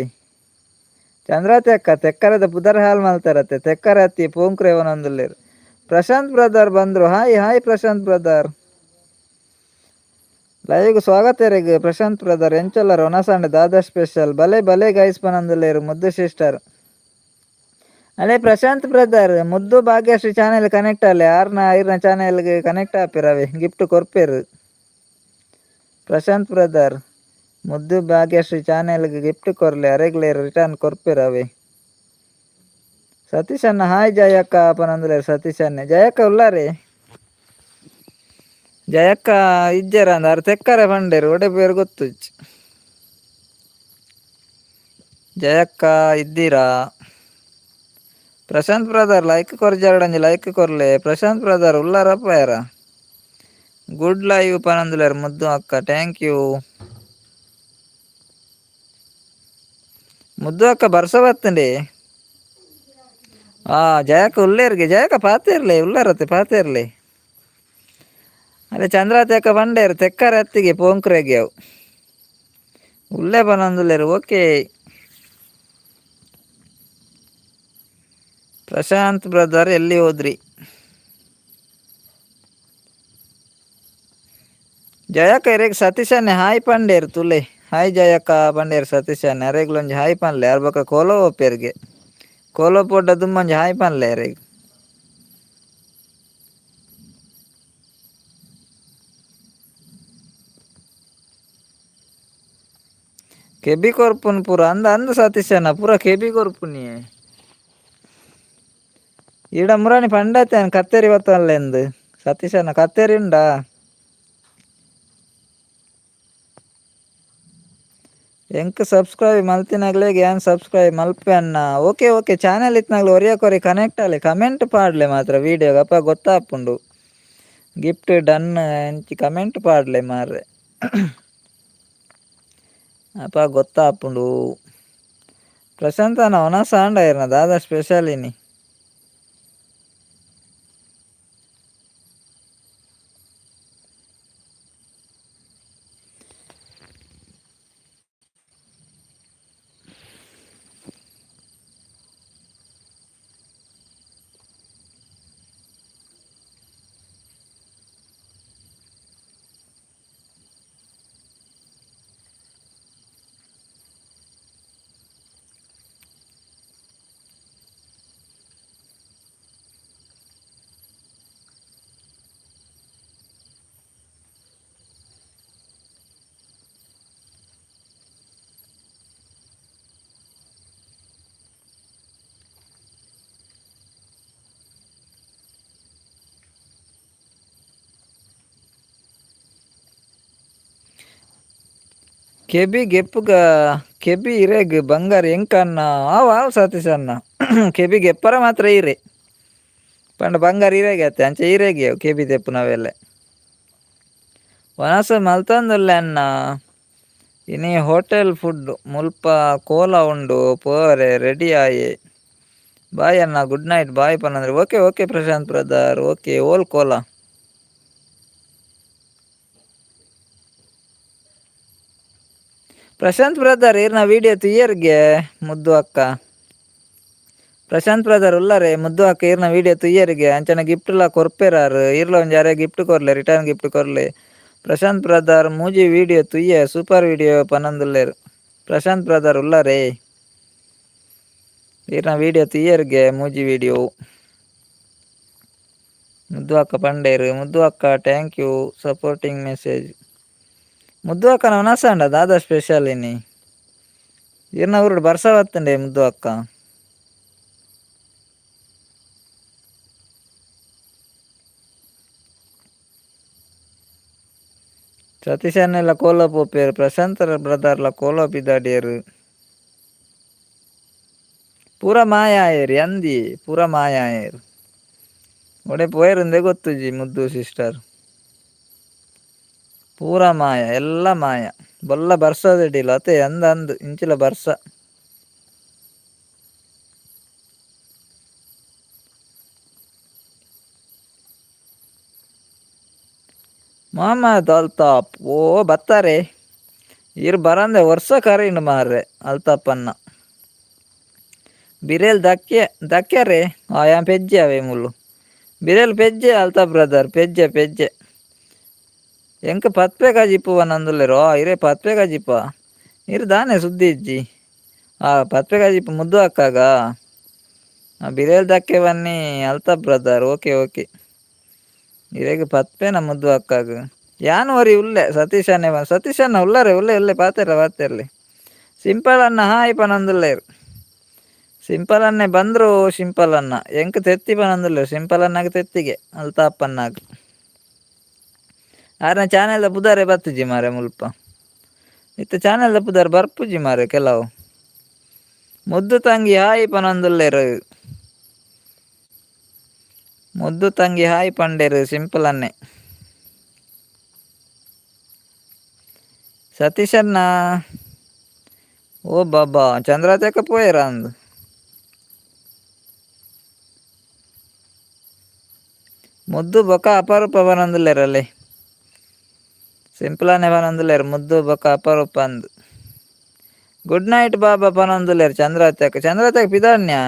ಚಂದ್ರಾವತಿ ಅಕ್ಕ ತೆಕ್ಕರೆದ ಪುದರ್ ಹಾಲ್ ಮಲ್ತಾರತ್ತೆ. ತೆಕ್ಕರೆ ಅತ್ತಿ ಪೋಂಕುರೆ ಬನಂದುಲ್ಲೇರು. ಪ್ರಶಾಂತ್ ಬ್ರದರ್ ಬಂದರು. Hi hi Prashant brother, ಲೈವ್ಗೆ ಸ್ವಾಗತ ರೆಗ್ ಪ್ರಶಾಂತ್ ಬ್ರದರ್. ಎಂಚೊಲ್ಲರ್ ಒನಸಾಂಡ್ ದಾದಾ ಸ್ಪೆಷಲ್ ಬಲೆ ಬಲೆ ಗೈಸ್ ಪನಂದುಲ್ಲೇರು ಮುದ್ದು ಸಿಸ್ಟರ್. ಅಲೇ ಪ್ರಶಾಂತ್ ಬ್ರದರ್, ಮುದ್ದು ಭಾಗ್ಯಶ್ರೀ ಚಾನೆಲ್ ಕನೆಕ್ಟ್ ಅಲ್ಲೇ, ಆರ್ನ ಐರ್ನ ಚಾನೆಲ್ಗೆ ಕನೆಕ್ಟ್ ಆಪಿರವೆ ಗಿಫ್ಟ್ ಕೊರ್ಪೇರು. ಪ್ರಶಾಂತ್ ಬ್ರದರ್ ಮುದ್ದು ಭಾಗ್ಯಶ್ರೀ ಚಾನೆಲ್ಗೆ ಗಿಫ್ಟ್ ಕೊರ್ಲೆ, ಅರೆಗ್ಲೇರ್ ರಿಟರ್ನ್ ಕೊರ್ಪೇರವೆ. ಸತೀಶ್ ಅಣ್ಣ ಹಾಯ್ ಜಯಕ್ಕ ಪನಂದುಲ್ಲೇರು ಸತೀಶ್ ಅಣ್ಣೆ. ಜಯಕ್ಕ ಉಲ್ಲಾರೆ? ಜಯಕ್ಕ ಇಜ್ಜೆರ ಅಂದ್ ಆರ್ ತೆಕ್ಕರೆ ಪಂಡೇರು, ಒಡೆ ಪೇರು ಗೊತ್ತುಜ್ಜಿ. ಜಯಕ್ಕ ಇದ್ದೀರಾ? ಪ್ರಶಾಂತ್ ಬ್ರದರ್ ಲೈಕ್ ಕೊರ್ಜಾರಡಂಜಿ ಲೈಕ್ ಕೊರ್ಲೆ. ಪ್ರಶಾಂತ್ ಬ್ರದರ್ ಉಲ್ಲಾರಪ್ಪ ಯಾರ? ಗುಡ್ ಲೈವ್ ಪನಂದುಲ್ಲೇರು ಮುದ್ದು ಅಕ್ಕ thank you. ಮುದ್ದು ಅಕ್ಕ ಬರ್ಸ ಬತ್ತಂಡೆ. ಆ ಜಯಕ್ಕ ಉಲ್ಲೇರ್ಗೆ ಜಯಕ್ಕ ಪಾತೇರ್ಲೆ ಉಲ್ಲಾರತ್ತೆ ಪಾತೇರ್ಲೆ. ಅರೆ ಚಂದ್ರಾವತಿ ಅಕ್ಕ ಬಂಡೇರು ತೆಕ್ಕರೆ ಅತ್ತಿಗೆ ಪೋಂಕ್ರೆಗೆ ಅವು ಉಲ್ಲೆ ಪನಂದುಲ್ಲೇರು. ಓಕೆ ಪ್ರಶಾಂತ್ ಬ್ರದರ್ ಎಲ್ಲಿ ಹೋದ್ರಿ? ಜಯಕ್ಕ ಇರೆಗ್ ಸತೀಶನ್ನೆ ಹಾಯ್ ಪಂಡೇರು ತುಲೆ. ಹಾಯ್ ಜಯಕ್ಕ ಪಂಡೇರು ಸತೀಶನ್ನೆ. ಅರೆಗ್ಲೊಂಜಿ ಹಾಯ್ ಪನ್ಲೆ. ಅರ್ ಬೊಕ ಕೋಲೋ ಓಪೆರ್ಗೆ ಕೋಲೋ ಪೋಡ್ಡ ದುಮ್ಮೊಂಜಿ ಹಾಯ್ ಪನ್ಲೆ ಅರೆಗ್. ಕೆಬಿ ಕೊರ್ಪುನ್ ಪೂರ ಅಂದ ಅಂದ ಸತೀಶಣ್ಣ ಪೂರ ಕೆಬಿ ಕೊರ್ಪುನಿ. ಈಡ ಮುರಾನಿ ಪಂಡತೆ ಕತ್ತೇರಿ ಬತ್ತಲ್ಲೆಂದು ಸತೀಶಣ್ಣ ಕತ್ತೇರಿ ಉಂಡಾ? ಎಂಕ್ ಸಬ್ಸ್ಕ್ರೈಬ್ ಮಲ್ತಿನಾಗ್ಲೆ ಯಾನ್ ಸಬ್ಸ್ಕ್ರೈಬ್ ಮಲ್ಪೆ ಅಣ್ಣ. Okay okay channel ಇತ್ನಾಗ್ಲೆ ಒರಿಯ ಕೊರಿ ಕನೆಕ್ಟ್ ಆಲೆ, ಕಮೆಂಟ್ ಪಾಡ್ಲೆ ಮಾತ್ರ ವೀಡಿಯೋಗೆ ಅಪ್ಪ ಗೊತ್ತಾಪುಂಡು. ಗಿಫ್ಟ್ ಡನ್ ಎಂಚಿ ಕಮೆಂಟ್ ಪಾಡ್ಲೆ ಮಾರ್ರೆ, ಅಪ್ಪ ಗೊತ್ತಾಪುಂಡು. ಪ್ರಶಾಂತ್ ಅಣ್ಣ ಒನಸ ಆಂಡ ಇರ್ನ ದಾದಾ ಸ್ಪೆಷಲ್ ಇನಿ? ಕೆಬಿ ಗೆಪ್ಪುಗ ಕೆಬಿ ಇರೆಗ್ ಬಂಗಾರ ಎಂಕನ್ನ ಆವ್ ಆವ್ ಸತೀಶ್ ಅಣ್ಣ. ಕೆಬಿ ಗೆಪ್ಪರ ಮಾತ್ರ ಇರೆ ಪಂಡ ಬಂಗಾರ ಇರೆಗೆ ಅತ್ತೆ ಅಂಚೆ ಇರೆಗೆ ಕೆಬಿ ದೆಪ್ಪುನವೆಲ್ಲ. ವನಸ ಮಲ್ತೊಂದುಲ್ಲೆ ಅಣ್ಣ. ಇನಿ ಹೋಟೆಲ್ ಫುಡ್ ಮುಲ್ಪ ಕೋಲ ಉಂಡು ಪೋರೆ ರೆಡಿ ಆಯೆ. ಬಾಯ್ ಅಣ್ಣ, ಗುಡ್ ನೈಟ್ ಬಾಯ್ ಪನ್ನಂದ್ರೆ. Okay okay Prashanth brother, okay. ಓಲ್ ಕೋಲ? ಪ್ರಶಾಂತ್ ಬ್ರದರ್ ಈರ್ನ ವಿಡಿಯೋ ತುಯ್ಯರ್ಗೆ. ಮುದ್ದು ಅಕ್ಕ, ಪ್ರಶಾಂತ್ ಬ್ರದರ್ ಉಲ್ಲರೆ? ಮುದ್ದು ಅಕ್ಕ ಈರ್ನ ವಿಡಿಯೋ ತುಯ್ಯರಿಗೆ. ಅಂಚನೆ ಗಿಫ್ಟ್ ಲಾ ಕೊರ್ಪೆರಾರು. ಈರ್ಲ ಒಂಜಿ ಅರೆ ಗಿಫ್ಟ್ ಕೊರ್ಲೆ, ರಿಟರ್ನ್ ಗಿಫ್ಟ್ ಕೊರ್ಲೆ. ಪ್ರಶಾಂತ್ ಬ್ರದರ್ ಮೂಜಿ ವಿಡಿಯೋ ತುಯ್ಯ, ಸೂಪರ್ ವಿಡಿಯೋ ಪನೊಂದುಲ್ಲೆರ್. ಪ್ರಶಾಂತ್ ಬ್ರದರ್ ಉಲ್ಲರೆ? ಈರ್ನ ವಿಡಿಯೋ ತುಯ್ಯರ್ಗೆ ಮೂಜಿ ವಿಡಿಯೋ. ಮುದ್ದು ಅಕ್ಕ ಪಂಡೇರು. ಮುದ್ದು ಅಕ್ಕ, thank you supporting message. ಮುದ್ದು ಅಕ್ಕ ವನಸಾಂಡ ದಾದಾ ಸ್ಪೆಷಲ್ ಇನಿ? ಈರ್ನ ಊರುಡು ಬರ್ಸ ಬತ್ತುಂಡೆ ಮುದ್ದು ಅಕ್ಕ? ಸತೀಶ್ ಅಣ್ಣೆಲ ಕೋಲ ಪೋಪೆರ್, ಪ್ರಶಾಂತ್ ಬ್ರದರ್ಲ ಕೋಲ ಪಿದಾಡಿಯೆರ್. ಪೂರ ಮಾಯ ಆಯೆರ್ ಅಂದಿ, ಪೂರ ಮಾಯ ಆಯೆರ್. ಒಡೆ ಪೋಯೆರುಂದೇ ಗೊತ್ತುಜಿ. ಮುದ್ದು ಸಿಸ್ಟರ್ ಪೂರ ಮಾಯ, ಎಲ್ಲ ಮಾಯ. ಬೊಲ್ಲ ಬರ್ಸದಿಡಿಲ್ಲ ಅತೆ. ಅಂದ ಅಂದ್ ಇಂಚಿಲ ಬರ್ಸ. ಮೊಹಮ್ಮದ್ ಅಲ್ತಾಫ್ ಓ ಬತ್ತಾರೆ. ಇರ್ ಬರಂದೆ ವರ್ಷ ಕರೀಂಡ್ ಮಾರ್ರೆ ಅಲ್ತಾಪನ್ನ. ಬಿರೇಲ್ ದಕ್ಕೆ ದಕ್ಕೆರೆ ಆಯಾಂ ಪೆಜ್ಜೆ ಅವೇ ಮುಲ್ಲು ಬಿರೇಲ್ ಪೆಜ್ಜೆ. ಅಲ್ತಾಫ್ ಬ್ರದರ್ ಪೆಜ್ಜೆ ಪೆಜ್ಜೆ. ಎಂಕ್ ಪತ್ಪೆ ಕಾಜಿಪ್ಪು ಪನೊಂದುಲ್ಲೆರ್. ಇರೆ ಪತ್ಪೆ ಕಾಜಿಪ್ಪ? ಇರ್ ದಾನೆ ಸುದ್ದಿ ಇಜ್ಜಿ. ಆ ಪತ್ಪೆ ಕಾಜಿಪ್ಪು ಮುದ್ದು ಅಕ್ಕಾಗ. ಬಿರೇಲ್ ದಕ್ಕೆ ಬನ್ನಿ ಅಲ್ತಾಫ್ brother. Okay okay. ಇರೆಗ್ ಪತ್ಪೆನ ಮುದ್ದು ಅಕ್ಕಾಗ? ಯಾನ್ ಒರಿ ಉಲ್ಲೆ ಸತೀಶ್ ಅಣ್ಣೆ. ಸತೀಶ್ ಅಣ್ಣ ಉಲ್ಲರೆ? ಉಲ್ಲೆ ಉಲ್ಲೆ, ಪಾತೆರ ಪಾತೆರ್ಲೆ. ಸಿಂಪಲ್ ಅಣ್ಣ ಹಾಯ್ ಪನೊಂದುಲ್ಲೆರ್. ಸಿಂಪಲ್ ಅನ್ನೆ ಬಂದ್ರು. ಸಿಂಪಲ್ ಅಣ್ಣ ಎಂಕ್ ತೆತ್ತಿ ಪನೊಂದುಲ್ಲೆರ್. ಸಿಂಪಲ್ ಅಣ್ಣಗ್ ತೆತ್ತಿಗೆ, ಅಲ್ತಾಪ್ ಅಣ್ಣಗ್. ಆರ್ನ ಚಾನೆಲ್ದ ಪುದಾರೆ ಬತ್ತುಜಿ ಮಾರೆ ಮುಲ್ಪ. ಇತ್ತೆ ಚಾನೆಲ್ದ ಪುದರ್ ಬರ್ಪುಜಿ ಮಾರೆ ಕೆಲವು. ಮುದ್ದು ತಂಗಿ ಹಾಯ್ ಪನೊಂದುಲ್ಲೆರ್. ಮುದ್ದು ತಂಗಿ ಹಾಯ್ ಪಂಡೆರ್ ಸಿಂಪಲ್ ಅನ್ನೆ. ಸತೀಶ್ ಅಣ್ಣ ಓ ಬಾಬಾ ಚಂದ್ರಾತಕ ಪೋಯೆರ ಅಂದ್. ಮುದ್ದು ಬೊಕ ಅಪರೂಪ ಪನೊಂದುಲ್ಲೆರ್ ಅಲ್ಲಿ. ಸಿಂಪಲ್ ಅನ್ನೆ ಪನೊಂದುಲ್ಲೆರ್ ಮುದ್ದು ಬೊಕ ಅಪರೂಪ ಅಂದ್. ಗುಡ್ ನೈಟ್ ಬಾಬಾ ಪನೊಂದುಲ್ಲೆರ್ ಚಂದ್ರಾತ್ಯಕ. ಚಂದ್ರಾತ್ಯಕ ಪಿದಾಡ್ನ್ಯಾ?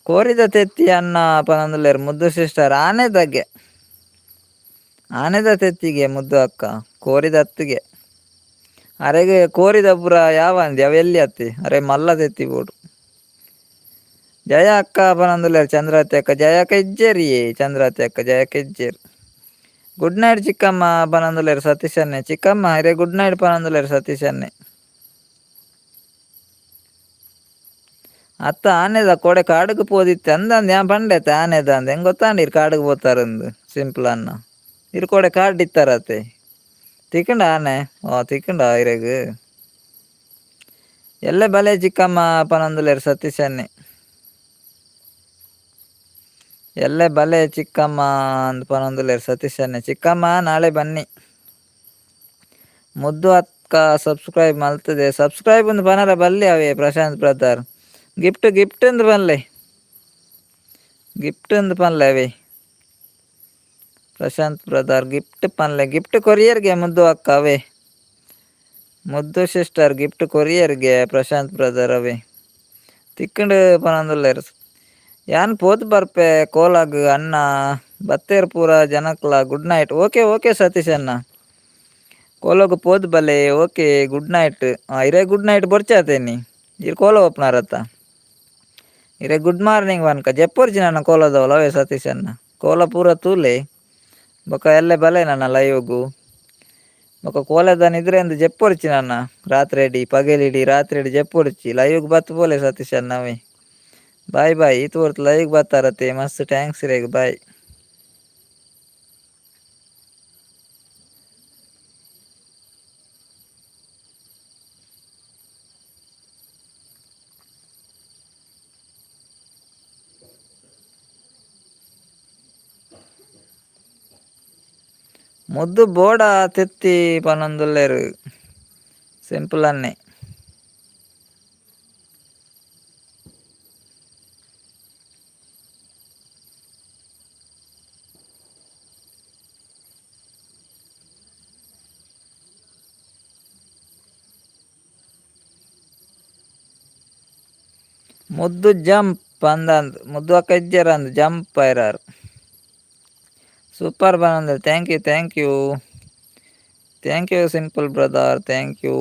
ಕೋರಿದ ತೆತ್ತಿ ಅಣ್ಣ ಪನೊಂದುಲ್ಲೆರ್ ಮುದ್ದು ಸಿಸ್ಟರ್. ಆನೆದಗೆ, ಆನೆದ ತೆತ್ತಿಗೆ ಮುದ್ದು ಅಕ್ಕ, ಕೋರಿದ ಅತ್ತಿಗೆ. ಅರೆಗೆ ಕೋರಿದ ಪುರ ಯಾವ ಅಂದಿ ಅವು ಎಲ್ಲಿ ಅತ್ತಿ. ಅರೆ ಮಲ್ಲ ತೆತ್ತಿ ಬೋಡು. ಜಯ ಅಕ್ಕ ಪನೊಂದುಲ್ಲೆರ್ ಚಂದ್ರಾತಿ ಅಕ್ಕ. ಜಯ ಅಕ್ಕ ಇಜ್ಜೇರಿ? ಚಂದ್ರಾತಿ ಅಕ್ಕ ಜಯಕ್ಕ ಇಜ್ಜೇರ್. ಗುಡ್ ನೈಟ್ ಚಿಕ್ಕಮ್ಮ ಪನೊಂದುಲ್ಲೆರ್ ಸತೀಶ್ ಅಣ್ಣೆ. ಚಿಕ್ಕಮ್ಮ ಇರೆ ಗುಡ್ ನೈಟ್ ಪನೊಂದುಲ್ಲೆರ್ ಸತೀಶ್ ಅಣ್ಣೆ. ಅತ್ತ ಆನೆದ ಕೋಡೆ ಕಾಡುಗು ಪೋದಿತ್ತೆ ಅಂದಂದು ಯಾನ್ ಪಂಡೆತೆ ಆನೆದ ಅಂದ್. ಎಂಕ್ ಗೊತ್ತಾಂಡ್ ಇರ್ ಕಾಡುಗು ಪೋತಾರಂದು. ಸಿಂಪಲ್ ಅಣ್ಣ ಇರ್ ಕೋಡೆ ಕಾಡ್ ಇತ್ತಾರತೆ. ತಿಕ್ಕಂಡ ಆನೆ? ಓ ತಿಕ್ಕಂಡ ಇರೆಗ್? ಎಲ್ಲೆ ಬಲೆ ಚಿಕ್ಕಮ್ಮ ಪನೊಂದುಲ್ಲೆರ್ ಸತೀಶ್ ಅಣ್ಣೆ. ಎಲ್ಲೆ ಬಲೆ ಚಿಕ್ಕಮ್ಮ ಅಂದ್ ಪನೊಂದುಲ್ಲೆರ್ ಸತೀಶ್ ಅಣ್ಣೆ. ಚಿಕ್ಕಮ್ಮ ನಾಳೆ ಬನ್ನಿ. ಮುದ್ದು ಅಕ್ಕ ಸಬ್ಸ್ಕ್ರೈಬ್ ಮಲ್ತದೆ. ಸಬ್ಸ್ಕ್ರೈಬ್ ಒಂದು ಪನರ ಬಲ್ಲಿ ಅವೇ ಪ್ರಶಾಂತ್ brother. Gift gift ಅಂದ್ ಪನ್ಲೆ, ಗಿಫ್ಟ್ ಅಂದ್ ಪನ್ಲೆ ಅವೇ ಪ್ರಶಾಂತ್ ಬ್ರದರ್. ಗಿಫ್ಟ್ ಪನ್ಲೆ. ಗಿಫ್ಟ್ ಕೊರಿಯರ್ಗೆ ಮುದ್ದು ಅಕ್ಕ ಅವೇ. ಮುದ್ದು ಸಿಸ್ಟರ್ ಗಿಫ್ಟ್ ಕೊರಿಯರ್ಗೆ ಪ್ರಶಾಂತ್ ಬ್ರದರ್ ಅವೇ. ತಿಕ್ಕಂಡು ಪನೊಂದುಲ್ಲೆರ್. ಯಾನ್ ಪೋತು ಬರ್ಪೆ ಕೋಲಾಗ್ ಅಣ್ಣ. ಬತ್ತೇರ್ ಪೂರ ಜನಕ್ಲ. Good night. Okay okay Satish ಅಣ್ಣ, ಕೋಲಾಗ್ ಪೋದು ಬಲೆ. Okay, good night. ಇರೆ ಗುಡ್ ನೈಟ್ ಬೊರ್ಚಾತೇನಿ. ಇರ್ ಕೋಲ ಓಪನಾರತ್ತ? ಇರೆ ಗುಡ್ ಮಾರ್ನಿಂಗ್ ವನ್ಕ ಜೆಪ್ಪೊರ್ಚಿ ನನ್ನ ಕೋಲದವಲ್ಲ ಅವೇ ಸತೀಶ್ ಅಣ್ಣ. ಕೋಲ ಪೂರ ತೂಲೆ ಬೊಕ ಎಲ್ಲೆ ಬಲೆ ನನ್ನ ಲೈವ್ಗು. ಬೊಕ ಕೋಲದ ನಿದ್ರೆ ಅಂದ್ ಜೆಪ್ಪೊರ್ಚಿ ನನ್ನ. ರಾತ್ರಿ ಇಡೀ ಪಗೆಲಿಡಿ ರಾತ್ರಿ ಇಡೀ ಜೆಪ್ಪೊರ್ಚಿ. ಲೈವ್ಗ್ ಬತ್ತು ಪೋಲೆ ಸತೀಶ್ ಅಣ್ಣ ಅವೇ. Bye bye. ಈತ್ ಹೊರ್ತು ಲೈವ್ಗ್ ಬತ್ತಾರತೆ, ಮಸ್ತ್ thanks ಇರೆಗ್. ಬಾಯ್. ಮುದ್ದು ಬೋಡ ತೆತ್ತಿ ಪನೊಂದುಲ್ಲೆರ್ ಸಿಂಪಲ್ ಅನ್ನೆ. ಮುದ್ದು ಜಂಪ್ ಅಂದಂದು ಮುದ್ದು ಅಕ್ಕ ಇಜ್ಜೆರ್ ಅಂದ್ ಜಂಪ್ ಐರಾರ್. ಸೂಪರ್ ಬಂದ. Thank you, thank you, thank you simple brother, thank you.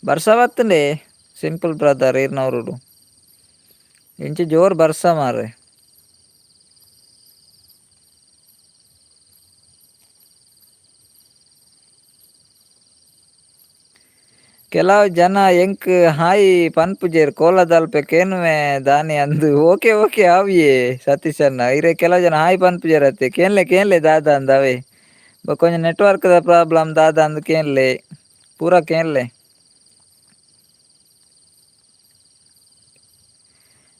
ಬರ್ಸ ಬತ್ತಂಡೆ ಸಿಂಪಲ್ ಬ್ರದರ್ ಈರ್ನವರುಡು ಇಂಚಿ ಜೋರು ಬರ್ಸ ಮಾರ್ರೆ. ಕೆಲವು ಜನ ಎಂಕ್ ಹಾಯ್ ಪನ್ಪುಜೆರ್ ಕೋಲದಲ್ಪ ಕೇನುವೆ ದಾನಿ ಅಂದ್. ಓಕೆ ಓಕೆ ಆವಿಯೇ ಸತೀಶ್ ಅಣ್ಣ ಇರೆ ಕೆಲವು ಜನ ಹಾಯ್ ಪನ್ಪುಜೆರ್ ಅತ್ತೆ ಕೇನ್ಲೆ ಕೇನ್ಲೆ ದಾದ ಅಂದ್ ಅವೇ ಬೊಕ ಒಂಜಿ ನೆಟ್ವರ್ಕ್ ದ ಪ್ರಾಬ್ಲಮ್ ದಾದ ಅಂದ್ ಕೇನ್ಲೆ ಪೂರ ಕೇನ್ಲೆ.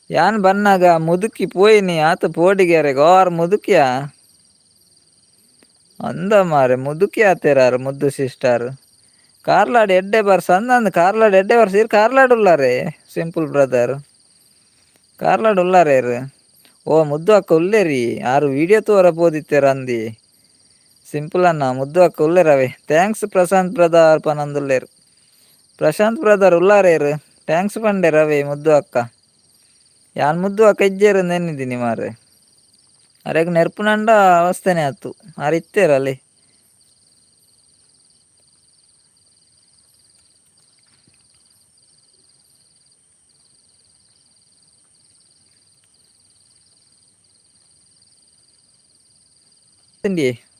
ಯಾನ್ ಬನ್ನಾಗ ಮುದುಕಿ ಪೋಯಿನಿ ಆತ ಪೋಡಿಗೆರೆಗ್ ಆರ್ ಮುದುಕಿಯಾ ಅಂದ ಮಾರೆ ಮುದುಕಿ ಆತೇರಾರ್ ಮುದ್ದು ಸಿಸ್ಟರ್. ಕಾರ್ಲಾಡ್ ಎಡ್ಡೆ ಬರ್ಸ ಅಂದಂದು ಕಾರ್ಲಾಡ್ ಎಡ್ಡೆ ಬರ್ಸ ಇರ್ ಕಾರ್ಲಾಡ್ ಉಲ್ಲಾರೆ ಸಿಂಪಲ್ ಬ್ರದರ್ ಕಾರ್ಲಾಡ್ ಉಲ್ಲಾರೆ ಇರ್. ಓ ಮುದ್ದು ಅಕ್ಕ ಉಲ್ಲೇರಿ ಆರು ವಿಡಿಯೋ ತೋರ ಪೋದಿತ್ತೇರ ಅಂದಿ ಸಿಂಪಲ್ ಅಣ್ಣ ಮುದ್ದು ಅಕ್ಕ ಉಲ್ಲೇರವೇ. Thanks Prashant brother ಪನಂದುಲ್ಲೇರು. Prashant brother ಉಲ್ಲಾರೇರು thanks ಪಂಡೇರವೇ ಮುದ್ದು ಅಕ್ಕ. ಯಾನ್ ಮುದ್ದು ಅಕ್ಕ ಇಜ್ಜೇರು ನೆನ್ನಿದ್ದೀನಿ ಮಾರ್ರೆ. ಅರೆಗ್ ನೆರ್ಪುನಂಡ ಅವಸ್ಥೆನೆ ಆತು ಆರ್ ಇತ್ತೇರಲ್ಲಿ.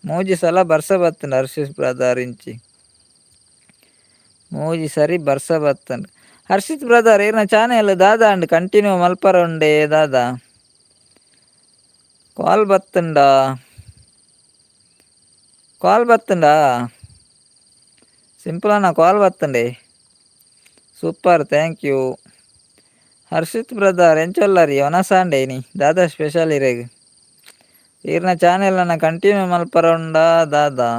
ಮೂಜಿ ಸಲ ಬರ್ಸ ಬತ್ತಂಡ್ ಹರ್ಷಿತ್ ಬ್ರದರ್ ಇಂಚಿ ಮೂಜಿ ಸರಿ ಬರ್ಸ ಬತ್ತಂಡ್ ಹರ್ಷಿತ್ ಬ್ರದರ್ ಈರ್ನ ಚಾನೆಲ್ ದಾದಾ ಅಂಡ್ ಕಂಟಿನ್ಯೂ ಮಲ್ಪರ ಉಂಡೆ ದಾದಾ ಕಾಲ್ ಬತ್ತಂಡ ಕಾಲ್ ಬತ್ತಂಡ ಸಿಂಪಲ್ ಅಣ್ಣ ಕಾಲ್ ಬತ್ತಂಡೆ. Super thank you Harshit brother ಎಂಚೊಲ್ಲರಿ ಒನಸಾಂಡೆ ಇನಿ ದಾದಾ ಸ್ಪೆಷಲ್ ಇರೆಗ್ ಈರ್ನ ಚಾನೆಲ್ ಅನ್ನ ಕಂಟಿನ್ಯೂ ಮಲ್ಪರ ಉಂಡಾ ದಾದಾ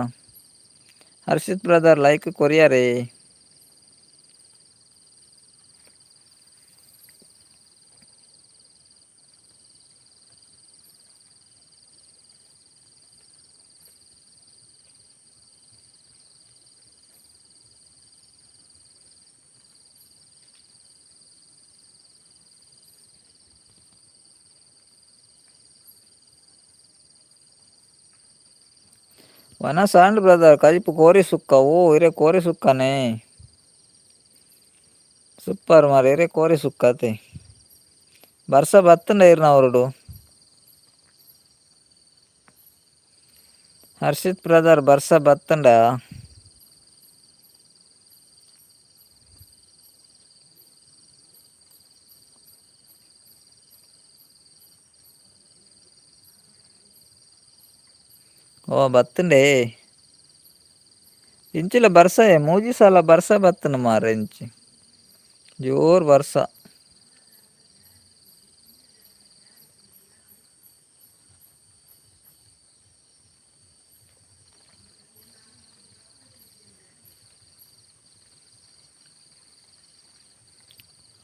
ಹರ್ಷಿತ್ ಬ್ರದರ್ ಲೈಕ್ ಕೊರಿಯರೇ. ವನಸಾಂಡ್ ಬ್ರದರ್ ಕಜಿಪು ಕೋರಿ ಸುಕ್ಕ ಓ ಇರೆ ಕೋರಿ ಸುಕ್ಕನೇ ಸೂಪರ್ ಮಾರೆ ಇರೆ ಕೋರಿ ಸುಕ್ಕತೆ ಬರ್ಸ ಬತ್ತಂಡ ಇರ್ನ ಅವರುಡು. ಹರ್ಷಿತ್ ಬ್ರದರ್ ಬರ್ಸ ಬತ್ತಂಡ. ಓ ಬತ್ತಂಡೆ ಇಂಚಿಲ ಬರ್ಸ ಮೂಜಿ ಸಲ ಬರ್ಸ ಬತ್ತಂಡ ಮಾರೆ ಇಂಚಿ ಜೋರ್ ಬರ್ಸ.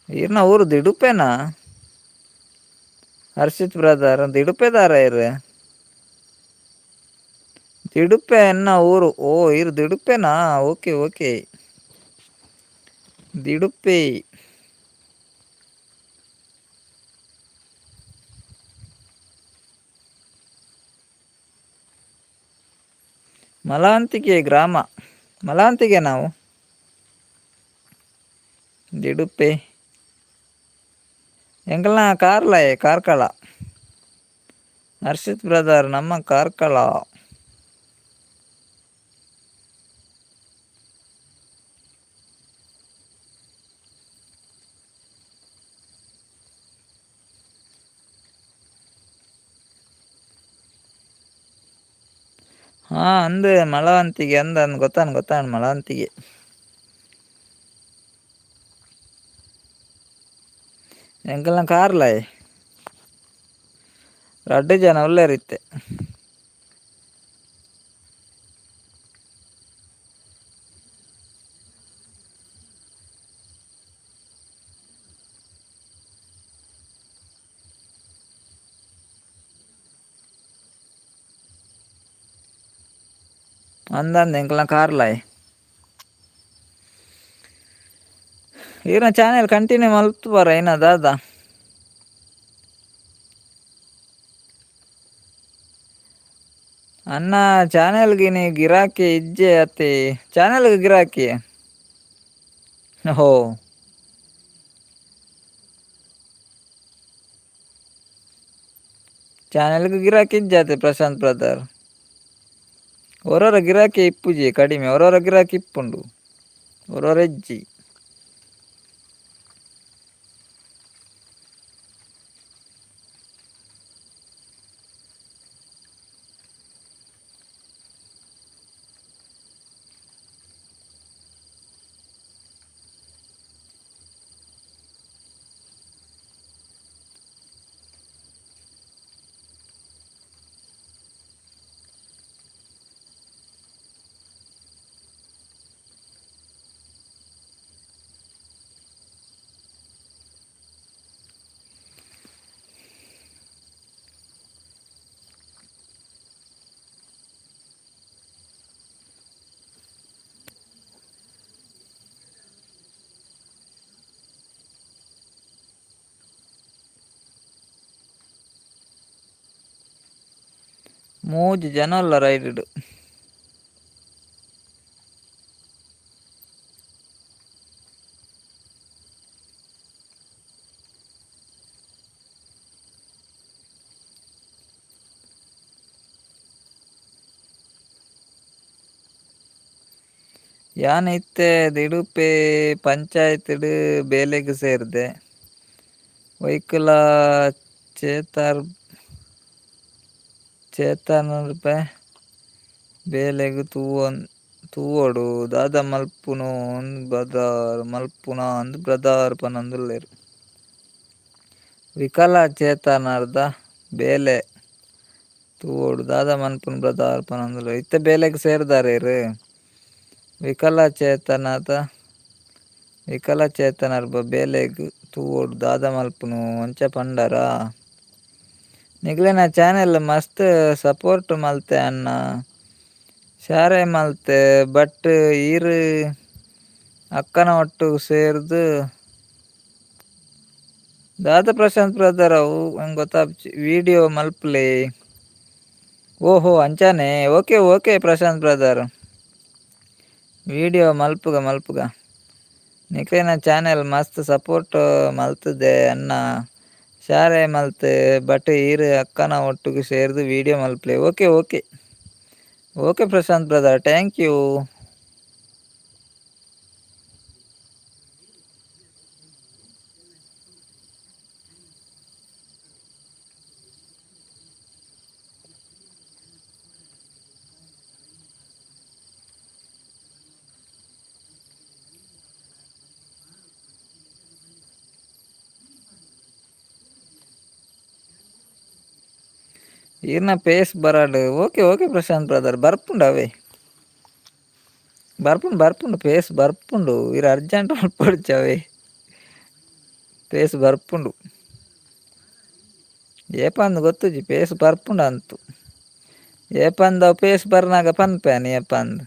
ಈರ್ನ ಊರು ದಿಡುಪೇನಾ ಹರ್ಷಿತ್ ಬ್ರದರ್ ದಿಡುಪೆದಾರ ಇರ್ ದಿಡುಪೆ ಎನ್ನ ಊರು. ಓ ಇರು ದಿಡುಪೆನಾ ಓಕೆ ಓಕೆ ದಿಡುಪೆ. ಮಲಾಂತಿಗೆ ಗ್ರಾಮ ಮಲಾಂತಿಗೆ ನಾವು ದಿಡುಪೆ ಎಂಕಲ್ನ ಕಾರ್ಲ ಕಾರ್ಕಳ ಹರ್ಷಿತ್ ಬ್ರದರ್ ನಮ್ಮ ಕಾರ್ಕಳ. ಹಾ ಅಂದ್ ಮಲವಂತಿಗೆ ಅಂದ ಅಂದ್ ಗೊತ್ತಾನ್ ಗೊತ್ತಾನ್ ಮಲವಂತಿಗೆ. ಎಂಕಲ್ನ ಕಾರ್ಲಾಯ್ ರಡ್ಡ್ ಜನ ಉಲ್ಲೆರ್ ಇತ್ತೆ. ಅಂದಂದು ಎಂಕಲ್ನ ಕಾರ್ಲಾಯ್. ಈರ್ನ ಚಾನೆಲ್ ಕಂಟಿನ್ಯೂ ಮಲ್ಪುವರ ಏನ ದಾದಾ? ಅಣ್ಣ, ಚಾನೆಲ್ಗೆ ನೀ ಗಿರಾಕಿ ಇಜ್ಜೆ ಅತ್ತೆ? ಚಾನೆಲ್ಗೆ ಗಿರಾಕಿ? ಹೋ, ಚಾನೆಲ್ಗೆ ಗಿರಾಕಿ ಇಜ್ಜಾತೆ ಪ್ರಶಾಂತ್ ಬ್ರದರ್. ಒರೊರ ಗಿರಾಕಿ ಇಪ್ಪುಜಿ ಕಡಿಮೆ, ಒರೊರ ಗಿರಾಕಿ ಇಪ್ಪುಂಡು, ಒರೊರ ಇಜ್ಜಿ. ಮೂಜಿ ಜನ ಉಲ್ಲ ರೈಡ್. ಯಾನ್ ಇತ್ತೆ ದಿಡುಪೆ ಪಂಚಾಯತ್ಡ್ ಬೇಲೆಗ್ ಸೇರ್ದೆ. ಒಯ್ಕುಲ ಚೇತಾರ್ ಚೇತನರ್ಪೆ ಬೇಲೆಗ್ ತೂವೊಡು ದಾದ ಮಲ್ಪುನು ಬ್ರದರ್ ಮಲ್ಪುನ ಅಂದ್ ಬ್ರದರ್ ಪನೊಂದುಲ್ಲೆರ್. ವಿಕಲಚೇತನರ್ದ ಬೇಲೆ ತೂವೊಡು ದಾದ ಮನ್ಪುನು ಬ್ರದರ್ ಪನೊಂದುಲ್ಲೆರ್. ಇತ್ತೆ ಬೇಲೆಗ್ ಸೇರ್ದಾರೇರ್ ವಿಕಲಚೇತನದ ವಿಕಲಚೇತನರ್ಬ ಬೇಲೆಗ್ ತೂವೊಡು ದಾದ ಮಲ್ಪುನು ಅಂಚ ಪಂಡರಾ? ನಿಕ್ಲೆನ ಚಾನೆಲ್ ಮಸ್ತ್ ಸಪೋರ್ಟ್ ಮಲ್ತೆ ಅಣ್ಣ, ಶೇರ್ ಮಲ್ತೆ. ಬಟ್ ಈರ್ ಅಕ್ಕನ ಒಟ್ಟುಗು ಸೇರ್ದ್ ದಾದ ಪ್ರಶಾಂತ್ ಬ್ರದರ್ ಅವು ಎಂಕ್ ಗೊತ್ತಾಪುಜಿ. ವಿಡಿಯೋ ಮಲ್ಪುಲೆ. ಓಹೋ, ಅಂಚಾನೆ. Okay okay Prashant brother, video ಮಲ್ಪುಗ ಮಲ್ಪುಗ. ನಿಕ್ಲೆನ ಚಾನೆಲ್ ಮಸ್ತ್ ಸಪೋರ್ಟ್ ಮಲ್ತ್ದೆ ಅಣ್ಣ, ಶೇರ್ ಮಲ್ತೆ. ಬಟ್ ಈರ್ ಅಕ್ಕನ ಒಟ್ಟುಗು ಸೇರ್ದ್ ವಿಡಿಯೋ ಮಲ್ಪುಲೆ. Okay okay okay Prashant brother, thank you. ಈರ್ನ ಪೇಸ್ ಬರಡ್. Okay okay Prashant brother, ಬರ್ಪುಂಡು ಅವೇ, ಬರ್ಪುಂಡು ಬರ್ಪುಂಡು, ಪೇಸ್ ಬರ್ಪುಂಡು. ಈರ್ ಅರ್ಜೆಂಟ್ ಮಲ್ಪೊಡ್ಚಿ, ಅವೇ ಪೇಸ್ ಬರ್ಪುಂಡು. ಏಪಂದ್ ಗೊತ್ತುಜಿ, ಪೇಸ್ ಬರ್ಪುಂಡು ಅಂತು. ಏಪಂದ ಪೇಸ್ ಬರ್ನಾಗ ಪನ್ಪೇನೆ ಏಪಂದ್.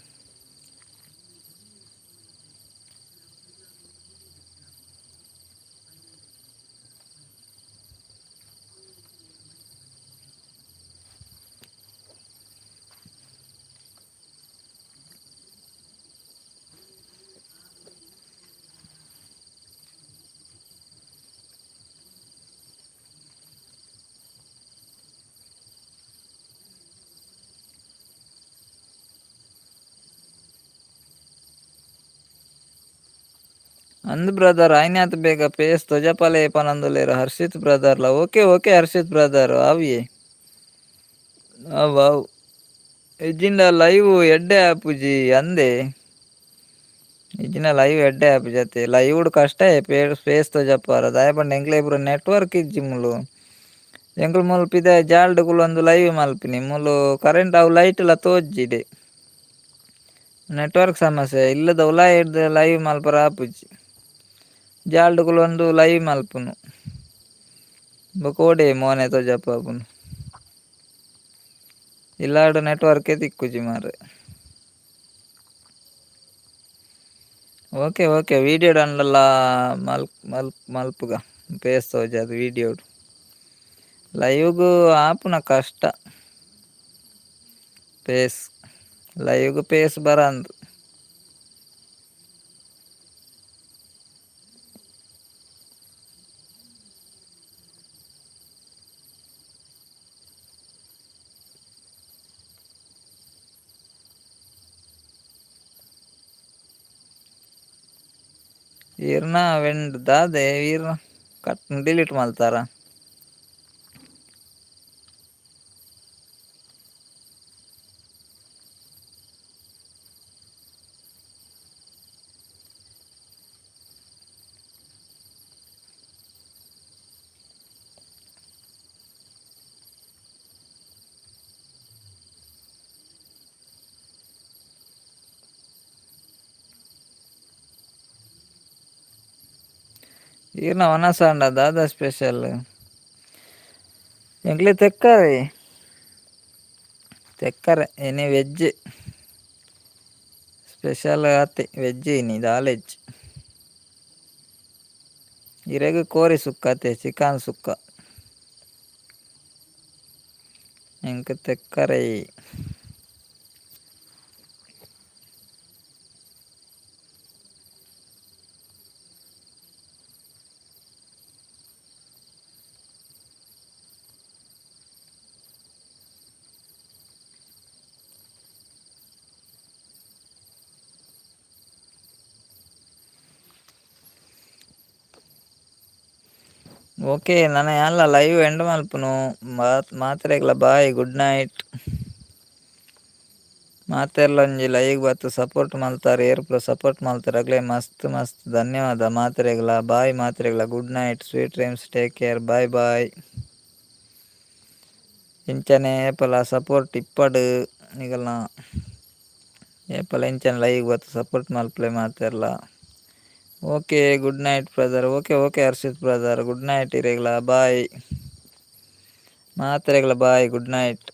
ಅಂದ್ ಬ್ರದರ್, ಆಯ್ನಾತ್ ಬೇಗ ಪೇಸ್ ತೊಜಪಾಲೆ ಪನೊಂದುಲ್ಲೆರ್ ಹರ್ಷಿತ್ ಬ್ರದರ್ಲ. Okay okay Harshit brother, ಆವಿಯೇ ಅವ್ ಅವ್. ಇಜ್ಜಿಂಡ ಲೈವ್ ಎಡ್ಡೆ ಆಪುಜಿ ಅಂದೆ. ಇಜ್ಜಿನ ಲೈವ್ ಎಡ್ಡೆ ಆಪುಜತೆ. ಲೈವ್ ಕಷ್ಟ ಫೇಸ್ ತೋಜಪ್ಪಾರ. ದಾಯೆ ಪಂಡ ಎಂಕ್ಲೆ ಪೂರ ನೆಟ್ವರ್ಕ್ ಇಜ್ಜಿ ಮುಲು. ಎಂಕುಲು ಮೂಲು ಪಿದ ಜಾಲ್ಡ್ ಕುಲೊಂದು ಲೈವ್ ಮಲ್ಪಿನಿ. ಮೂಲು ಕರೆಂಟ್ ಅವು ಲೈಟ್ ಲ ತೋಜ್ಜಿಡೆ. ನೆಟ್ವರ್ಕ್ ಸಮಸ್ಯೆ ಇಲ್ಲದ ಉಲಾಯಿಡ್ದ್ ಲೈವ್ ಮಲ್ಪರ ಆಪುಜಿ. ಜಾಲ್ಡ್ ಕುಲೊಂದು ಲೈವ್ ಮಲ್ಪುನು. ಬೊಕ ಓಡೆ ಮೋನೆ ತೋಜಪ್ಪಾಪುನು. ಇಲ್ಲಾಡ್ ನೆಟ್ವರ್ಕ್ ತಿಕ್ಕುಜಿ ಮಾರ್ರೆ. ಓಕೆ ಓಕೆ, ವಿಡಿಯೋ ಅಂಡಲ ಮಲ್ ಮಲ್ ಮಲ್ಪುಗ ಫೇಸ್ ತೋಜಾದ್ ವಿಡಿಯೋಡ್. ಲೈವ್ಗ್ ಆಪುನ ಕಷ್ಟ. ಫೇಸ್ ಲೈವ್ಗ್ ಫೇಸ್ ಬರಂದ್. ಈರ್ನ ವೆಂಡ್ ದಾದೆ ಈರ್ನ ಕಟ್ ಡಿಲೀಟ್ ಮಲ್ತಾರ. ಈರ್ನ ವನಸಾಂಡ ದಾದ ಸ್ಪೆಷಲ್? ಎಂಕ್ಲೆ ತೆಕ್ಕರೆ. ತೆಕ್ಕರೆ ಇನಿ ವೆಜ್ ಸ್ಪೆಷಲ್ ಆತೆ. ವೆಜ್ ಇನಿ ದಾಲ ಇಜ್ಜಿ. ಇರೆಗ್ ಕೋರಿ ಸುಕ್ಕ ಅತೆ, ಚಿಕನ್ ಸುಕ್ಕ. ಎಂಕ್ ತೆಕ್ಕರೆ. ಓಕೆ, ನನ ಯಾನ್ಲ ಲೈವ್ ಎಂಡ್ ಮಲ್ಪುನು. ಮಾತ್ರೆಗ್ಲ ಬಾಯ್, ಗುಡ್ ನೈಟ್. ಮಾತೆರ್ಲ ಒಂಜಿ ಲೈವ್ ಬತ್ತ್ ಸಪೋರ್ಟ್ ಮಲ್ತಾರ್. ಏರ್ ಪೂರ ಸಪೋರ್ಟ್ ಮಲ್ತಾರ್ ಅಗ್ಲೆ ಮಸ್ತ್ ಮಸ್ತ್ ಧನ್ಯವಾದ ಮಾತ್ರೆಗ್ಲ. ಬಾಯ್ ಮಾತ್ರೆಗ್ಲ, good night, sweet dreams, take care, bye bye. ಇಂಚನೆ ಏಪಲ ಸಪೋರ್ಟ್ ಇಪ್ಪಡ್ ನಿಗಲ್ನ. ಏಪಲ ಇಂಚನೆ ಲೈವ್ ಬತ್ತ್ ಸಪೋರ್ಟ್ ಮಲ್ಪುಲೆ ಮಾತೆರ್ಲ. Okay, good night brother. Okay okay Harshit brother, good night ಇರೆಗ್ಲ, ಬಾಯ್. ಮಾತ್ರೆಗ್ಲ ಬಾಯ್, ಗುಡ್ ನೈಟ್.